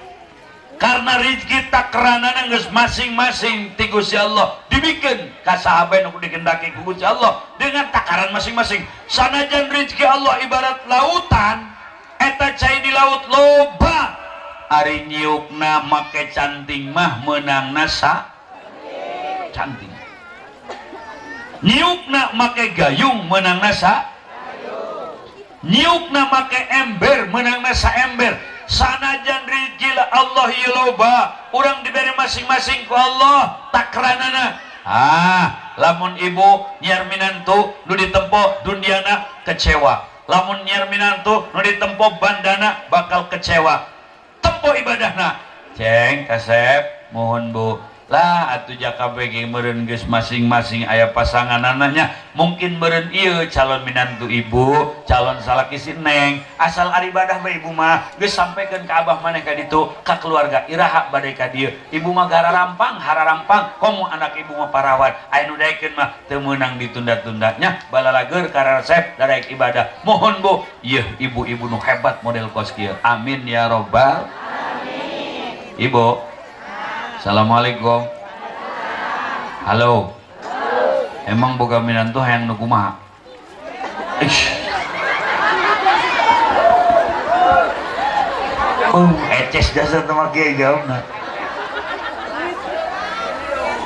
Karena rezeki takranana geus masing-masing ti Gusti Allah dibikeun ka sahabat nu dikehendaki ku Gusti Allah dengan takaran masing-masing. Sanajan rezeki Allah ibarat lautan, eta cai di laut loba. Ari nyiukna make canting mah meunangna sa canting. Nyiukna make gayung meunangna sa nyiukna make ember meunangna sa ember. Sanajan rezeki Allah ieu loba, urang diberi masing-masing ku Allah takranana. Ah, lamun ibu nyiar minantu nu ditempo duniana kecewa. Lamun nyiar minantu nu ditempo bandana bakal kecewa. Tempo ibadahna. Ceng kasep mohon bu. Lah atuh jaka ge meureun geus masing-masing aya pasangan anaknya, mungkin meureun ieu calon minantu ibu, calon salaki si neng. Asal ibadah bae ibu mah geus sampaikeun ka abah maneh ka ditu, ka keluarga iraha bade ka dieu. Ibu mah gararampang, hararampang, komo anak ibu mah parawan. Aya nu daekeun mah teu meunang ditunda-tundanya, balalager kararesep daraek ibadah. Mohon Bu, yeuh ibu-ibu nu hebat model kos kieu. Amin ya robbal alamin. Ibu, assalamualaikum. Halo. Emang boga minantu hayang nu kumaha? Ish. Eces dasar teh mah kieu jawabna.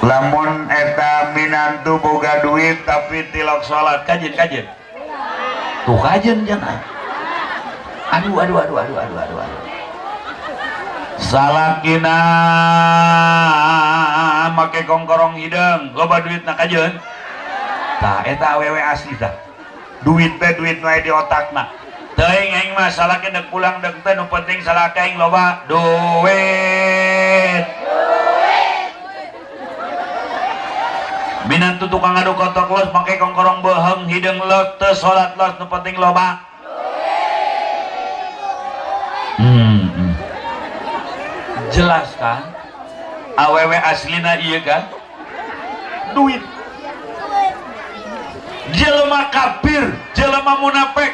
Lamun eta minantu boga duit tapi tilok salat, kajen kajen. Tuh kajen jangan. Aduh aduh aduh aduh aduh aduh aduh. Salakina make kongkorong hideung, loba duitna kajeun. Tah eta awewe asli tah. Duit teh duit nu aya di otakna. Teuing aing mah salaki deuk pulang deuk teh nu penting salaki aing loba duit. Minantu tukang ngaduk kotok los make kongkorong beuheung hideung los teu salat los nu penting loba. Jelas kan? Awewe aslina iya kan? Duit. Jelema kafir, jelema munafik.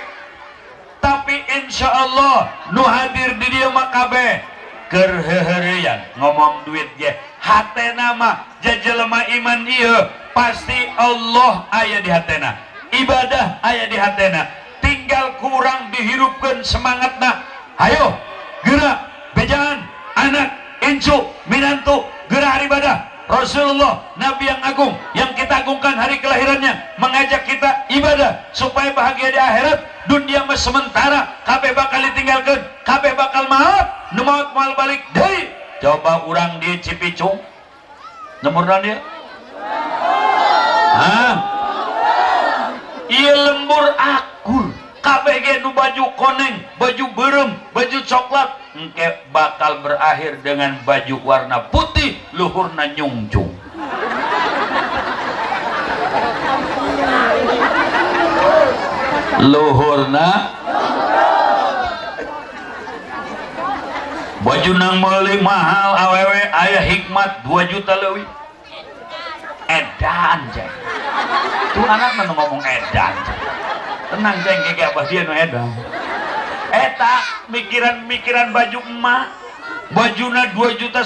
Tapi insya Allah nu hadir di dieu mah kabeh keur heuheureyan ngomong duit ge. Hatena mah jelema iman ieu pasti Allah aya di hatena. Ibadah aya di hatena. Tinggal kurang dihirupkeun semangatna. Hayo, gerak, bejaan, anak, incu, minantu, gerak ibadah. Rasulullah, Nabi yang agung, yang kita agungkan hari kelahirannya, mengajak kita ibadah supaya bahagia di akhirat. Dunia mah sementara, kabeh bakal ditinggalkan, kabeh bakal maut, nu maut moal balik deui. Coba urang di Cipicung, nomor dia? Hah? Ieu lembur akur, kabeh ge nu baju koneng, baju beureum, baju coklat, engke bakal berakhir dengan baju warna putih, luhurna nyungcung. Luhurna baju nang meuli mahal awewe aya hikmat 2 juta leuwih. Edan ceng. Tuh anak mah nu ngomong edan. Tenang ceng, gege abah dia nu edan. Eta mikiran-mikiran baju emak, bajuna 2,5 juta,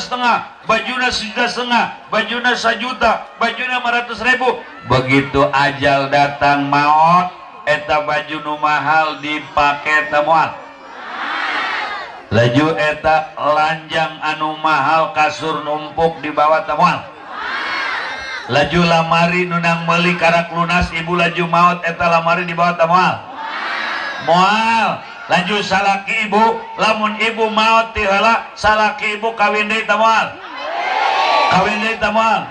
bajuna 1,5 juta, bajuna 1 juta, bajuna 500.000. Begitu ajal datang maot, eta baju nu mahal dipake teh moal. Laju eta lanjang anu mahal kasur numpuk dibawa teh moal. Laju lamari nu nang meuli karak lunas ibu laju maot eta lamari dibawa teh moal. Moal. Laju salaki ibu, lamun ibu maot ti heula salaki ibu kawin deui teh moal. Kawin deui teh moal.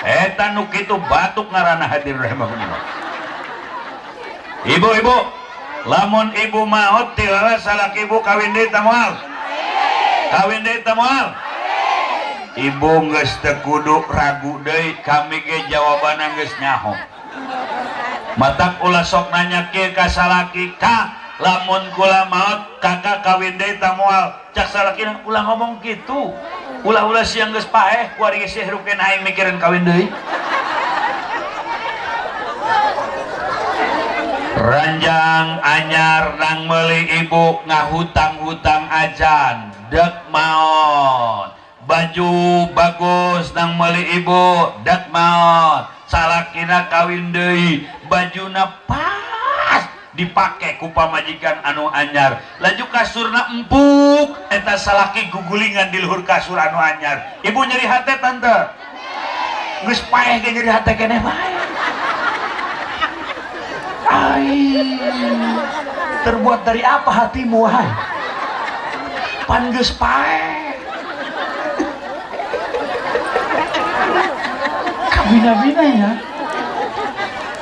Eta nu kitu batuk ngaranna hadir rahimahullah. Ibu-ibu, lamun ibu maot ti heula salaki ibu kawin deui teh moal. Kawin deui teh moal. Ibu geus teu kudu ragu deui, kami ge jawabanna geus nyaho. Matak ulah sok nanya kieu ka salaki, ka lamun kula maot kakak kawin deui tah moal. Cak salakina ulah ngomong kitu. Ulah-ulah siang geus paeh ku ari geus hirup keneh aing mikirin kawin deui. Ranjang anyar nang meuli ibu ngahutang-hutang acan dek maot. Baju bagus nang meuli ibu dek maot. Salakina kawin deui, bajuna pas dipake ku pamajikan anu anyar. Laju kasurna empuk, eta salaki gugulingan di luhur kasur anu anyar. Ibu nyeri hate tante. Geus paeh ge nyeri hate keneh bae. Ai, terbuat dari apa hatimu wahai? Pan geus paeh. Kabina-bina ya.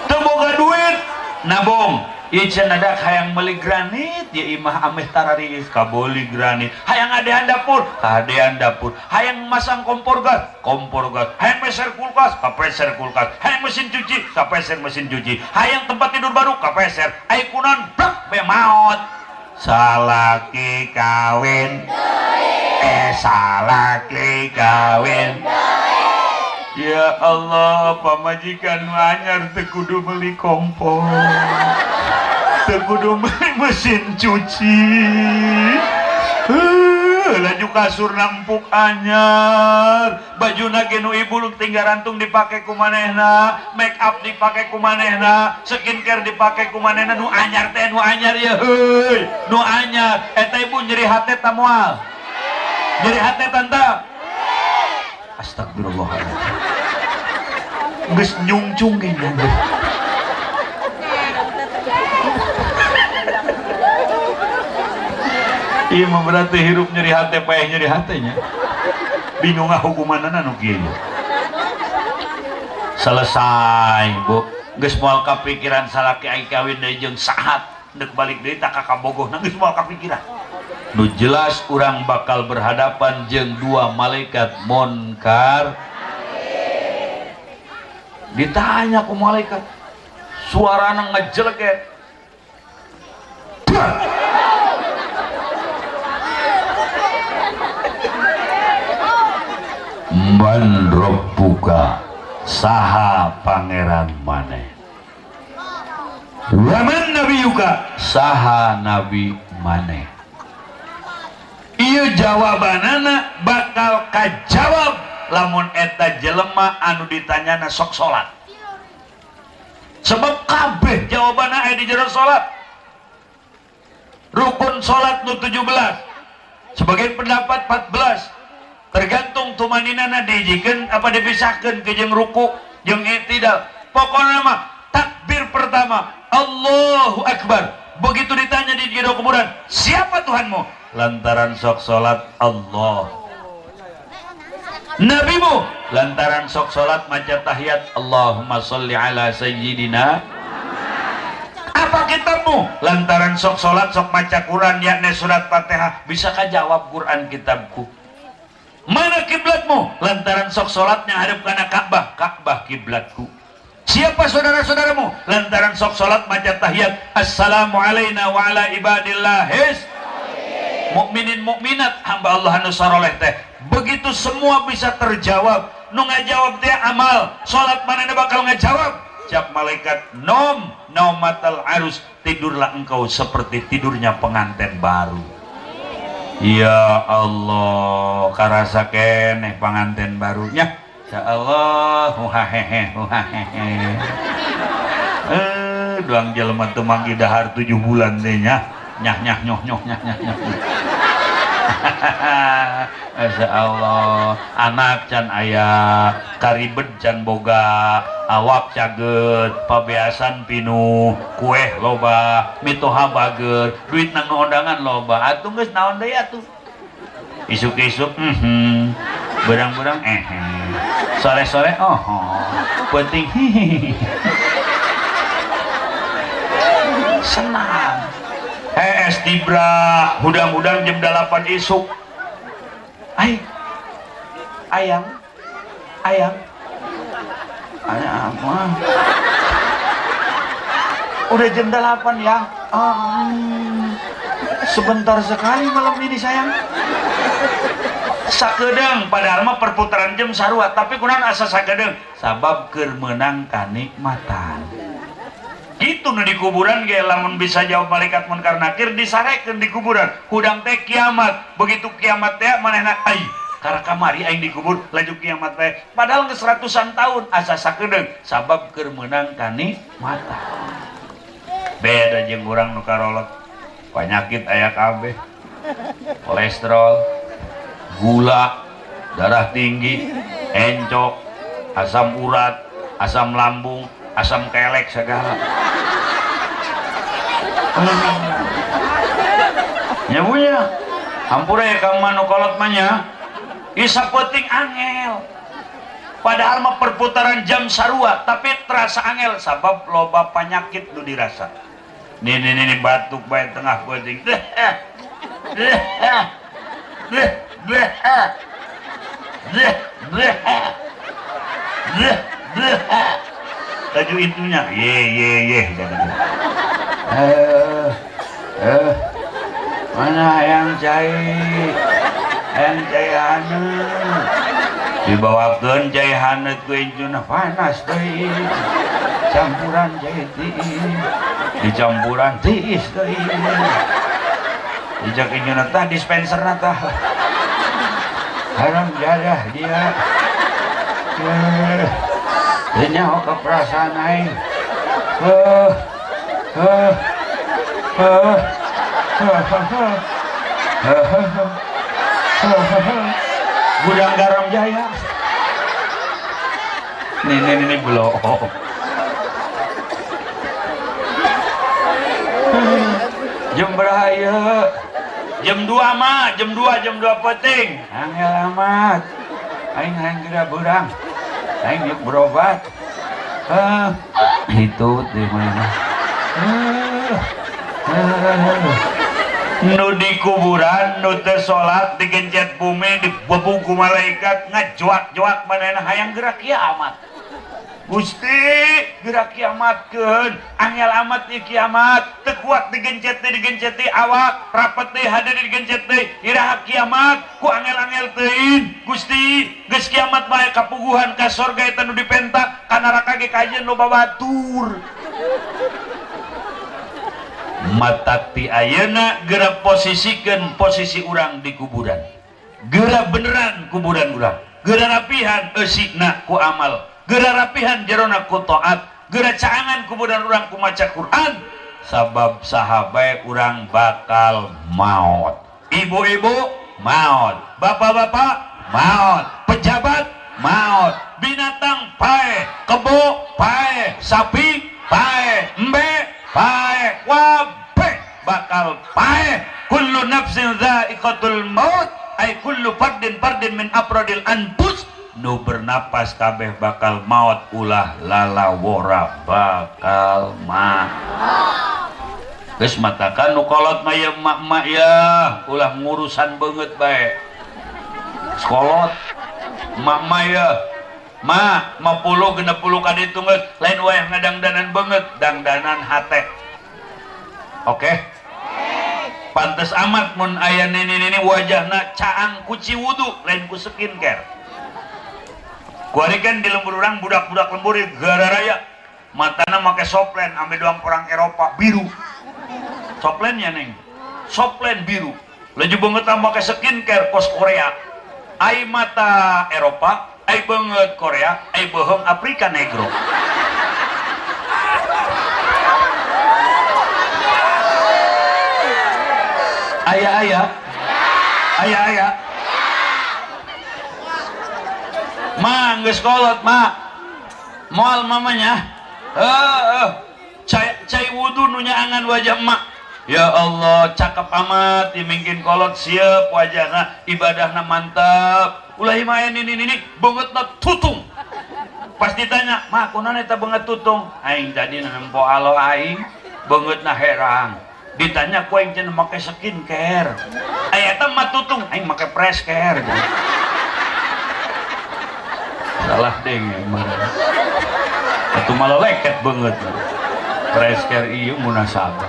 Teu boga duit, nabung. Ieu cenah dak hayang meuli granit, ya imah ameh tarariis kaboli granit. Hayang adean dapur, kadean dapur. Hayang masang kompor gas, kompor gas. Hayang meser kulkas, kapeser kulkas. Hayang mesin cuci, kapeser mesin cuci. Hayang tempat tidur baru, kapeser. Ai kunaon blek be maot. Salaki kawin, salaki kawin. Ya Allah, pamajikan nu anyar teu kudu meuli kompor, teu kudu meuli mesin cuci. Laju kasurna empuk anyar, bajuna ge nu ibu nu tinggal rantung dipake ku manehna, make up dipake ku manehna, skincare dipake ku manehna, nu anyar teh nu anyar ya heuy, nu anyar. Eta ibu nyeri hate ta moal? Nyeri hate tante? Astagfirullahaladzim. Geus nyungcung ge anjir. Ieu mah berarti hirup nyeri hate paeh nyeri hatenya. Bingung ah hukumanana nu kieu. Selesai, Bu. Geus moal kapikiran salaki aing kawin deui jeung sahat, deuk balik deui tak ka kabogohna geus moal kapikiran. Nu jelas urang bakal berhadapan jeung dua malaikat munkar. Ditanya ku malaikat, suarana ngejeleget. Man rabbuka, saha pangeran maneh? Wa man nabiyuka, saha nabi maneh? Ieu jawabanana bakal kajawab lamun eta jelema anu ditanyana sok salat. Sebab kabeh jawabanna aya di jero salat. Rukun salat nu 17, sebagian pendapat 14, tergantung tumaninana dihijikeun apa dipisahkeun ke jeung ruku jeung i'tidal. Pokona mah takbir pertama Allahu Akbar. Begitu ditanya di jero kuburan, siapa Tuhanmu? Lantaran sok salat Allah. Nabimu? Lantaran sok salat maca tahiyat Allahumma sholli ala sayyidina. Apa kitabmu? Lantaran sok salat sok maca Quran yakni surat Fatihah. Bisakah jawab Quran kitabku? Mana kiblatmu? Lantaran sok salatnya hadap kana Ka'bah, Ka'bah kiblatku. Siapa saudara-saudaramu? Lantaran sok salat maca tahiyat Assalamu alaina wa ala ibadillahis mukminin mukminat, hamba Allah anu saroleh teh. Begitu semua bisa terjawab, nu ngajawab teh amal salat manehna bakal ngajawab. Cak malaikat, nom naumatal arus, tidurlah engkau seperti tidurnya pengantin baru. Ya Allah, karasa keneh pengantin barunya. Ya Allah, huhahehe huhahehe. Duang jelema teu manggi dahar 7 bulan teh nya. Nyah nyah nyoh nyoh nyah nyah nyoh. Masya Allah, anak can aya, karibet can boga, awak caget, pabeasan pinuh, kueh loba, mitoha bager, duit nang undangan loba. Atuh geus naon deui atuh. Isuk-isuk, berang-berang, sore-sore, oh, penting, hihihi. Senang. Es tibra, hudang-hudang jam 8 isuk. Ay, ayang, ayang, ayang apa? Udah jam 8 ya. Sebentar sekali malam ini sayang. Sakedeung, padahal mah perputaran jam sarua, tapi kunaon asa sakedeung? Sabab keur meunang kanikmatan. Gitu nu di kuburan ge lamun bisa jawab malaikat munkar nakir disarekeun di kuburan. Hudang teh kiamat. Begitu kiamat teh manehna ai karena kamari aing dikubur laju kiamat teh. Padahal geus ratusan tahun asa sakedeung sabab keur meunang kanikmatan. Beda jeung urang nu karolot. Penyakit aya kabeh. Kolesterol, gula, darah tinggi, encok, asam urat, asam lambung, asam kelek segala. Nya punya. Hampura ya kang manu kolot mah nya. Isa penting angel. Padahal mah perputaran jam sarua, tapi terasa angel sabab loba penyakit nu dirasa. Nini batuk bae tengah peuting. Laju itunya. Ye ye ye. Mana yang cai? Yang cai haneut. Dibawakeun cai haneut ku incuna panas deui. Campuran cai tiis. Dicampuran tiis deui. Dijak incuna tah dispenserna tah. Haram jadah dia. Teu nyaho ka perasaan aing. Gudang Garam Jaya. Nini belum. Jam beraya. Jam 2 mah, jam 2 penting. Angel amat. Aing hayang geura beurang. Aing yuk berobat. Itu di mana? Nu di kuburan, nu teu salat, digencet bumi, dibebug ku malaikat, ngajuak-juak manehna hayang geura kiamat. Gusti, geura kiamatkeun, angel amat ieu kiamat, teu kuat digencet teh awak, rapet teh hade digencet teh, iraha kiamat, ku angel-angel teuing. Gusti, geus kiamat bae kapuguhan ka sorga eta nu dipenta, ka neraka ge kajeun nu babatur. Mata ti ayeuna geura posisikeun posisi urang di kuburan. Geura beneran kuburan urang. Geura rapihan eusina ku amal. Geura rapihan jerona ku taat. Geura caangan kuburan urang ku maca Quran. Sabab saha bae urang bakal maot. Ibu-ibu maot, bapak-bapak maot, pejabat maot, binatang pae, kebo pae, sapi pae, embe pae, wabe bakal pae. Kullu nafsin dha'iqatul maut, ay kullu fardin fardin min afradil anfus. Nu bernapas kabeh bakal maut, ulah lalawora bakal maut. Geus matakan nu kolot mah ya emak-emak ya, ulah ngurusan beungeut bae. Sekolot emak-emak ya, ma 50 60 ka ditu geus lain wayah ngadangdanan beungeut, dangdanan hate. Oke? Pantes amat mun aya nini-nini wajahna caang ku ciwudu lain ku skincare. Kuari kan di lembur urang budak-budak lembur gara raya matana make soplen ambe doang orang Eropa biru. Soplennya neng, soplen biru. Laju banget make skincare kos Korea. Ai mata Eropa, ai banget Korea, ai bohong Afrika negro. Ayah-ayah, ayah-ayah. Ma, geus kolot, ma. Moal mamanya. Cai wudu nu nyaangan wajah emak. Ya Allah, cakep amat, dimingkin kolot siap wajahna, ibadahna mantap. Ulah main ini beungeutna tutung. Pas ditanya, "Ma, kunaon eta beungeut tutung?" Aing tadi nempo alo aing, beungeutna herang. Ditanya ku aing cenah make skincare. Aya eta mah tutung, aing make fresh care. Salah deng atuh malah leket banget fresh care ieu munasabah.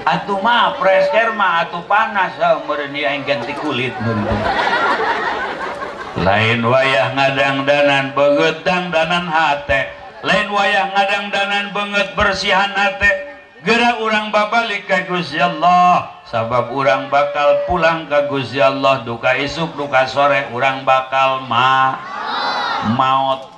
Atuh mah fresh care mah atuh panas meureun ieu aing ganti kulit meureun. Lain wayah ngadangdanan beungeut dangdanan hate, lain wayah ngadangdanan beungeut bersihan hate. Geura urang babalik ka Gusti Allah, sabab urang bakal pulang ka Gusti Allah duka isuk duka sore urang bakal maot.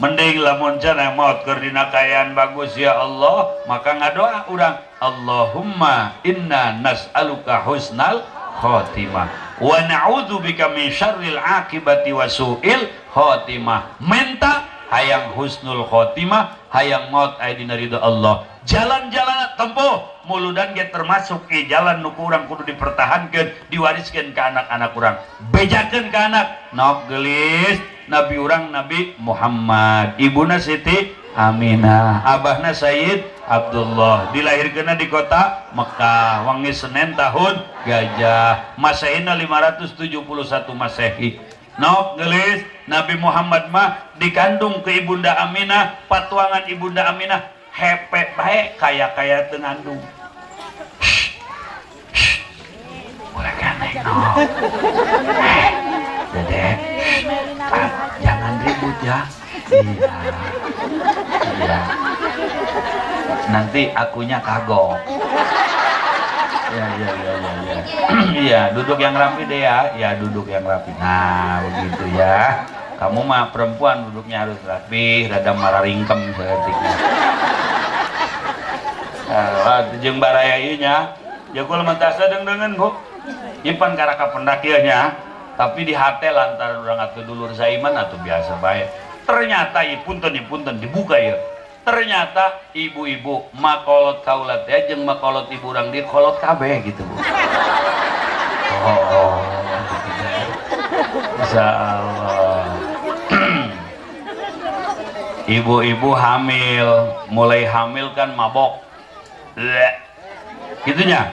Mending lamun cenah maot keur dina kaayaan bagus ya Allah, maka ngadoa urang Allahumma inna nas'aluka husnal khotimah wa na'udzubika min syarril akibati wa su'il khotimah. Menta hayang husnul khotimah, hayang maut aya dina ridho Allah. Jalan-jalan tempuh muludan ge termasuk ke jalan nu kurang kudu dipertahankeun, diwariskeun ke anak-anak urang. Bejakeun ka anak, nok geulis, Nabi urang Nabi Muhammad, ibuna Siti Aminah, abahna Sayyid Abdullah, dilahirkeunna di kota Mekah wangi Senin tahun gajah, Masehina 571 Masehi. Nok gelis Nabi Muhammad mah dikandung ke Ibunda Aminah, patuangan Ibunda Aminah hepe bae kaya-kaya teu ngandung. Boleh kan no? Dede, jangan ribut ya. Iya. Iya. Nanti akunya kagok. Ya, ya, ya, ya, ya. Iya, duduk yang rapi deh ya. Ya, duduk yang rapi. Nah, begitu ya. Kamu mah perempuan duduknya harus rapi, rada mararingkem saeutiknya. Nah, jeung baraya ieu nya. Ya kula mah tasa deung-deungeun, Bu. Ieu pan karaka pendak ieu nya. Tapi di hate lantaran urang atuh dulur saiman atuh biasa bae. Ternyata ieu punten dibuka ieu. Ternyata ibu-ibu makolot kaula teh jeung makolot ibu urang di kolot kabeh gitu, Bu. Oh, gitu. Insyaallah. Ibu-ibu hamil, mulai hamil kan mabok. Bleh. Gitunya.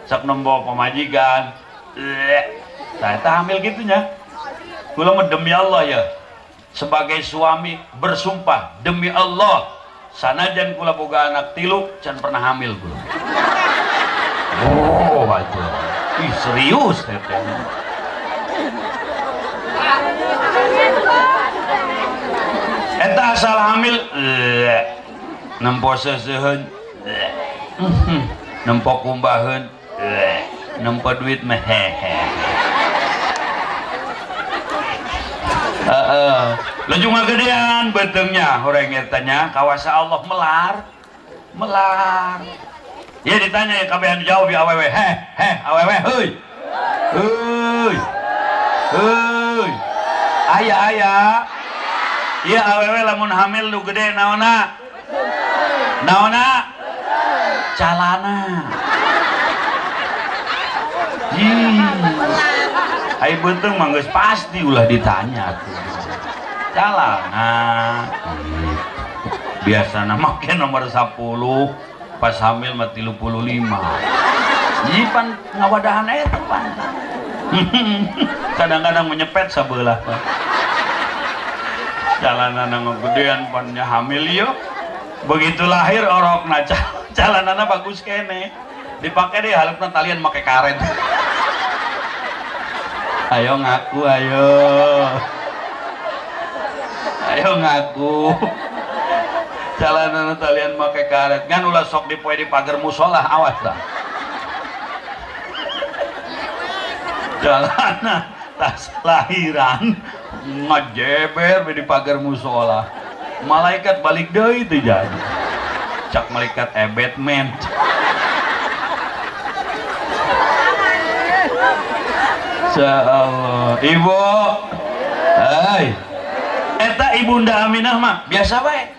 Sok nembo pamajikan. Bleh. Saya teh hamil gitunya. Kula mah demi Allah ya. Sebagai suami bersumpah demi Allah, sanajan kula boga anak tilu can pernah hamil kula. Oh, aja. Ih, serius teteh. Eta asal hamil, nempo seuseuheun, nempo kumbaheun, nempo duit mah hehe. Heeh. Laju ngagedean beuteungnya horeng eta nya kawasa Allah melar. Melar. Ya ditanya ya kabehan jawab ya awewe. Heh, heh awewe heuy. Heuy. Heuy. Aya aya. Ieu awewe lamun hamil nu gede naonna? Naonna? Calana. Ih. Ai beuteung mah geus pasti ulah ditanya tuh. Calana. Biasana make nomor 10, pas hamil mah 35. Jadi pan ngawadahan eta pan. Kadang-kadang menyepet sabelah pan. Calanana ngegedean pan nya hamil ieu. Begitu lahir orokna calanana bagus kene. Dipake deh halepna talian make karet. Ayo ngaku ayo. Ayo ngaku. Calanana talian make karet. Ngan ulah sok dipoe di pagar musola awas dah. Calana tas lahiran ngejeber di pagar musola. Malaikat balik deui teu jadi. Cak malaikat Batman. Insyaallah. Ibu. Hai. Eta Ibunda Aminah mah biasa bae.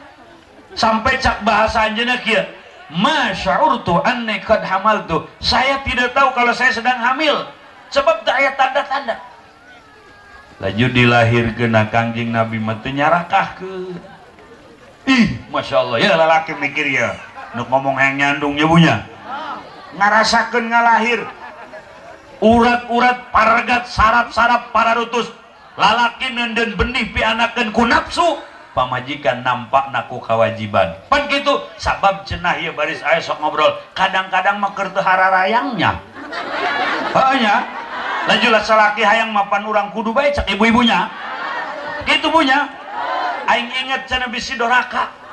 Sampai cak bahasa anjeunna kieu. Ma sya'urtu anni qad hamaltu. Saya tidak tahu kalau saya sedang hamil. Sebab tak aya tanda-tanda. Laju dilahirkeun Kangjeng Nabi mah teu nyarakahkeun. Ih, Masya Allah. Ya lalaki mikir ya. Nuk ngomong hayang nyandung nya bunya. Ngarasakeun ngalahir. Urat-urat paragat sarap-sarap pararutus. Lalaki neundeun benih pianakeun ku nafsu. Pamajikan nampak naku kewajiban. Pan kitu sabab cenah ieu baris aya sok ngobrol. Kadang-kadang mah keur teu hararayangnya. Heuh nya. Laju lah salaki hayang mapan urang kudu bae cak ibu-ibunya. Kitu bunya. Aing inget cenah bisi doraka.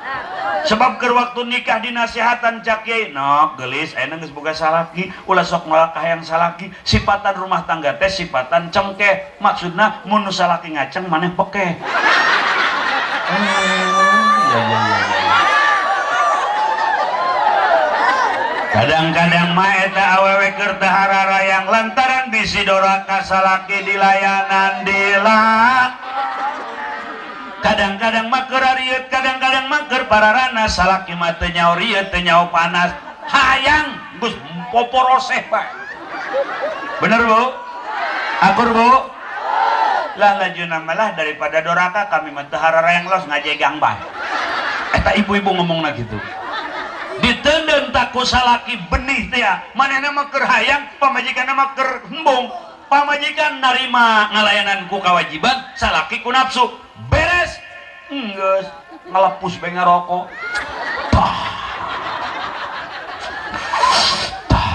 Sebab keur waktu nikah dinasihatan cak kiai, nok geulis ayeuna geus boga salaki, ulah sok nolak ka hayang salaki. Sipatan rumah tangga teh sipatan cengkeh. Maksudna mun nu salaki ngaceng maneh pekeh. Ya, ya, ya, ya. Kadang-kadang mah eta awewe keur teu hararayang lantaran bisi doraka salaki dilayanan dilak. Kadang-kadang mah keur arieut, kadang-kadang mah keur pararana salaki mah teu nyaho rieut, teu nyaho panas. Hayang geus poporoseh bae. Bener, Bu? Akur, Bu? Lah lajuna malah daripada doraka kami mah teu hararayang los ngajegang bae. Eta ibu-ibu ngomongna kitu. Diteundeun tak ku salaki benih teh ya, manehna mah keur hayang, pamajikanna mah keur embung. Pamajikan narima ngalayanan ku kewajiban, salaki ku nafsu. Beres. Enggeus ngalepus bae ngarokok. Tah. Tah.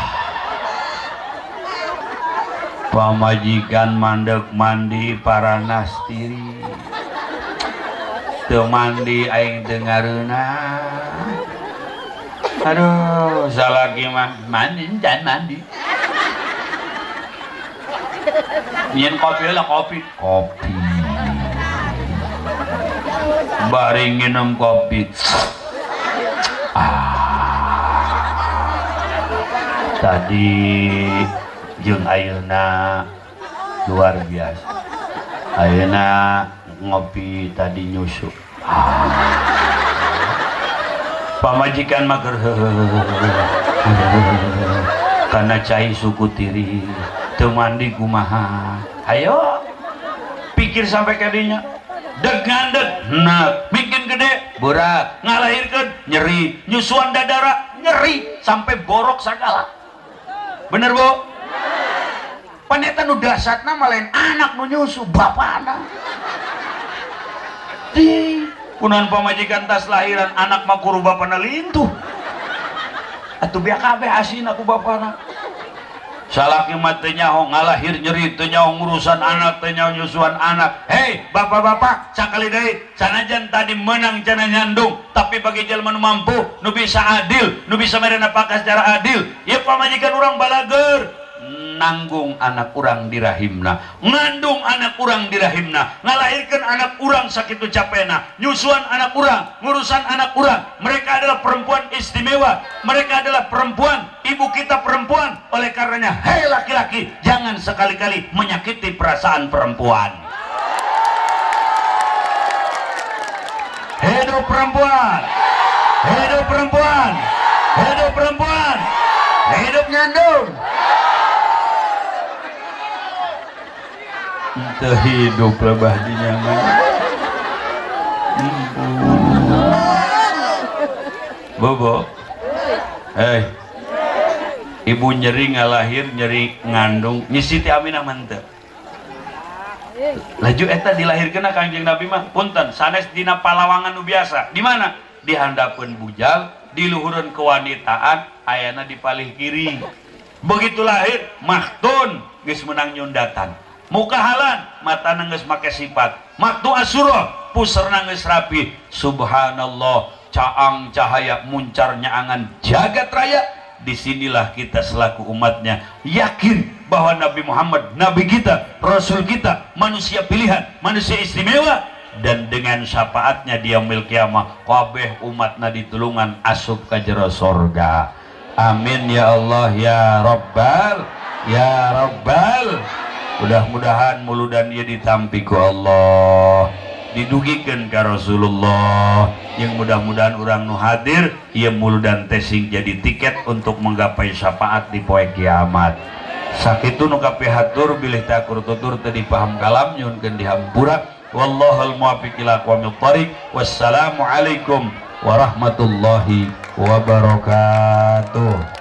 Pamajikan mandek mandi paranas tiri. Teu mandi aing teu ngareunah. Aduh, salaki mah mandi dan mandi. Nyin kopi lah kopi, kopi. Bari nginum kopi. Tadi jeung ayeuna luar biasa. Ayeuna ngopi tadi nyusu. Pamajikan mah keur karena cai suku tiri teu mandi kumaha. Ayo pikir sampai kadinya. Deg ngandeg enak, bikin gede berat, ngalahirkeun nyeri, nyusuan dadara nyeri sampai borok sagala. Bener Bu? Pan eta nu dasatna mah lain anak nu nyusu, bapana. Di kunaon pamajikan tas lahiran anak mah kuru bapana lintuh. Atuh biak kabeh asina ku bapana. Salaki mah teu nyaho ngalahir nyeri, teu nyaho ngurusan anak, teu nyaho nyusuan anak. Hei, bapak-bapak, sakali deui sanajan tadi menang cenah nyandung, tapi bagi jelema nu mampu, nu bisa adil, nu bisa mere napakah secara adil, ieu pamajikan urang balager nanggung anak urang di rahimna, ngandung anak urang di rahimna, ngalahirkeun anak urang sakitu capena, nyusuan anak urang, ngurusan anak urang. Mereka adalah perempuan istimewa, mereka adalah perempuan, ibu kita perempuan. Oleh karenanya, hei laki-laki, jangan sekali-kali menyakiti perasaan perempuan. Hidup perempuan, hidup perempuan, hidup perempuan, hidup nyandung. Teu hidup lebah di nyaman. Bobo, ibu nyeri ngalahir, nyeri ngandung, nyi Siti Aminah mah henteu. Laju eta dilahirkeun Kangjeng Nabi mah punten sanes dina palawangan nu biasa. Di mana? Di handapeun bujal, di luhureun kewanitaan, ayana di palih kiri. Begitu lahir, maktun geus meunang nyundatan. Muka halan, matana geus make sifat. Maktu asyura, puserna geus rapi. Subhanallah, caang cahaya muncar nyaangan jagat raya. Disinilah kita selaku umatnya yakin bahwa Nabi Muhammad, Nabi kita, Rasul kita, manusia pilihan, manusia istimewa. Dan dengan syafaatnya di yaumil kiamah, kabeh umatna ditulungan asup ka jero sorga. Amin ya Allah ya Rabbal ya Rabbal. Mudah-mudahan muludan ieu ditampi ku Allah, didugikeun ka Rasulullah. Yang mudah-mudahan urang nu hadir ieu muludan teh sing jadi tiket untuk menggapai syafaat di poe kiamat. Sakitu nu kapihatur bilih takur tutur teu dipaham kalam nyuhunkeun dihampura. Wallahul muwaffiq ila aqwamit thariq. Wassalamualaikum warahmatullahi wabarakatuh.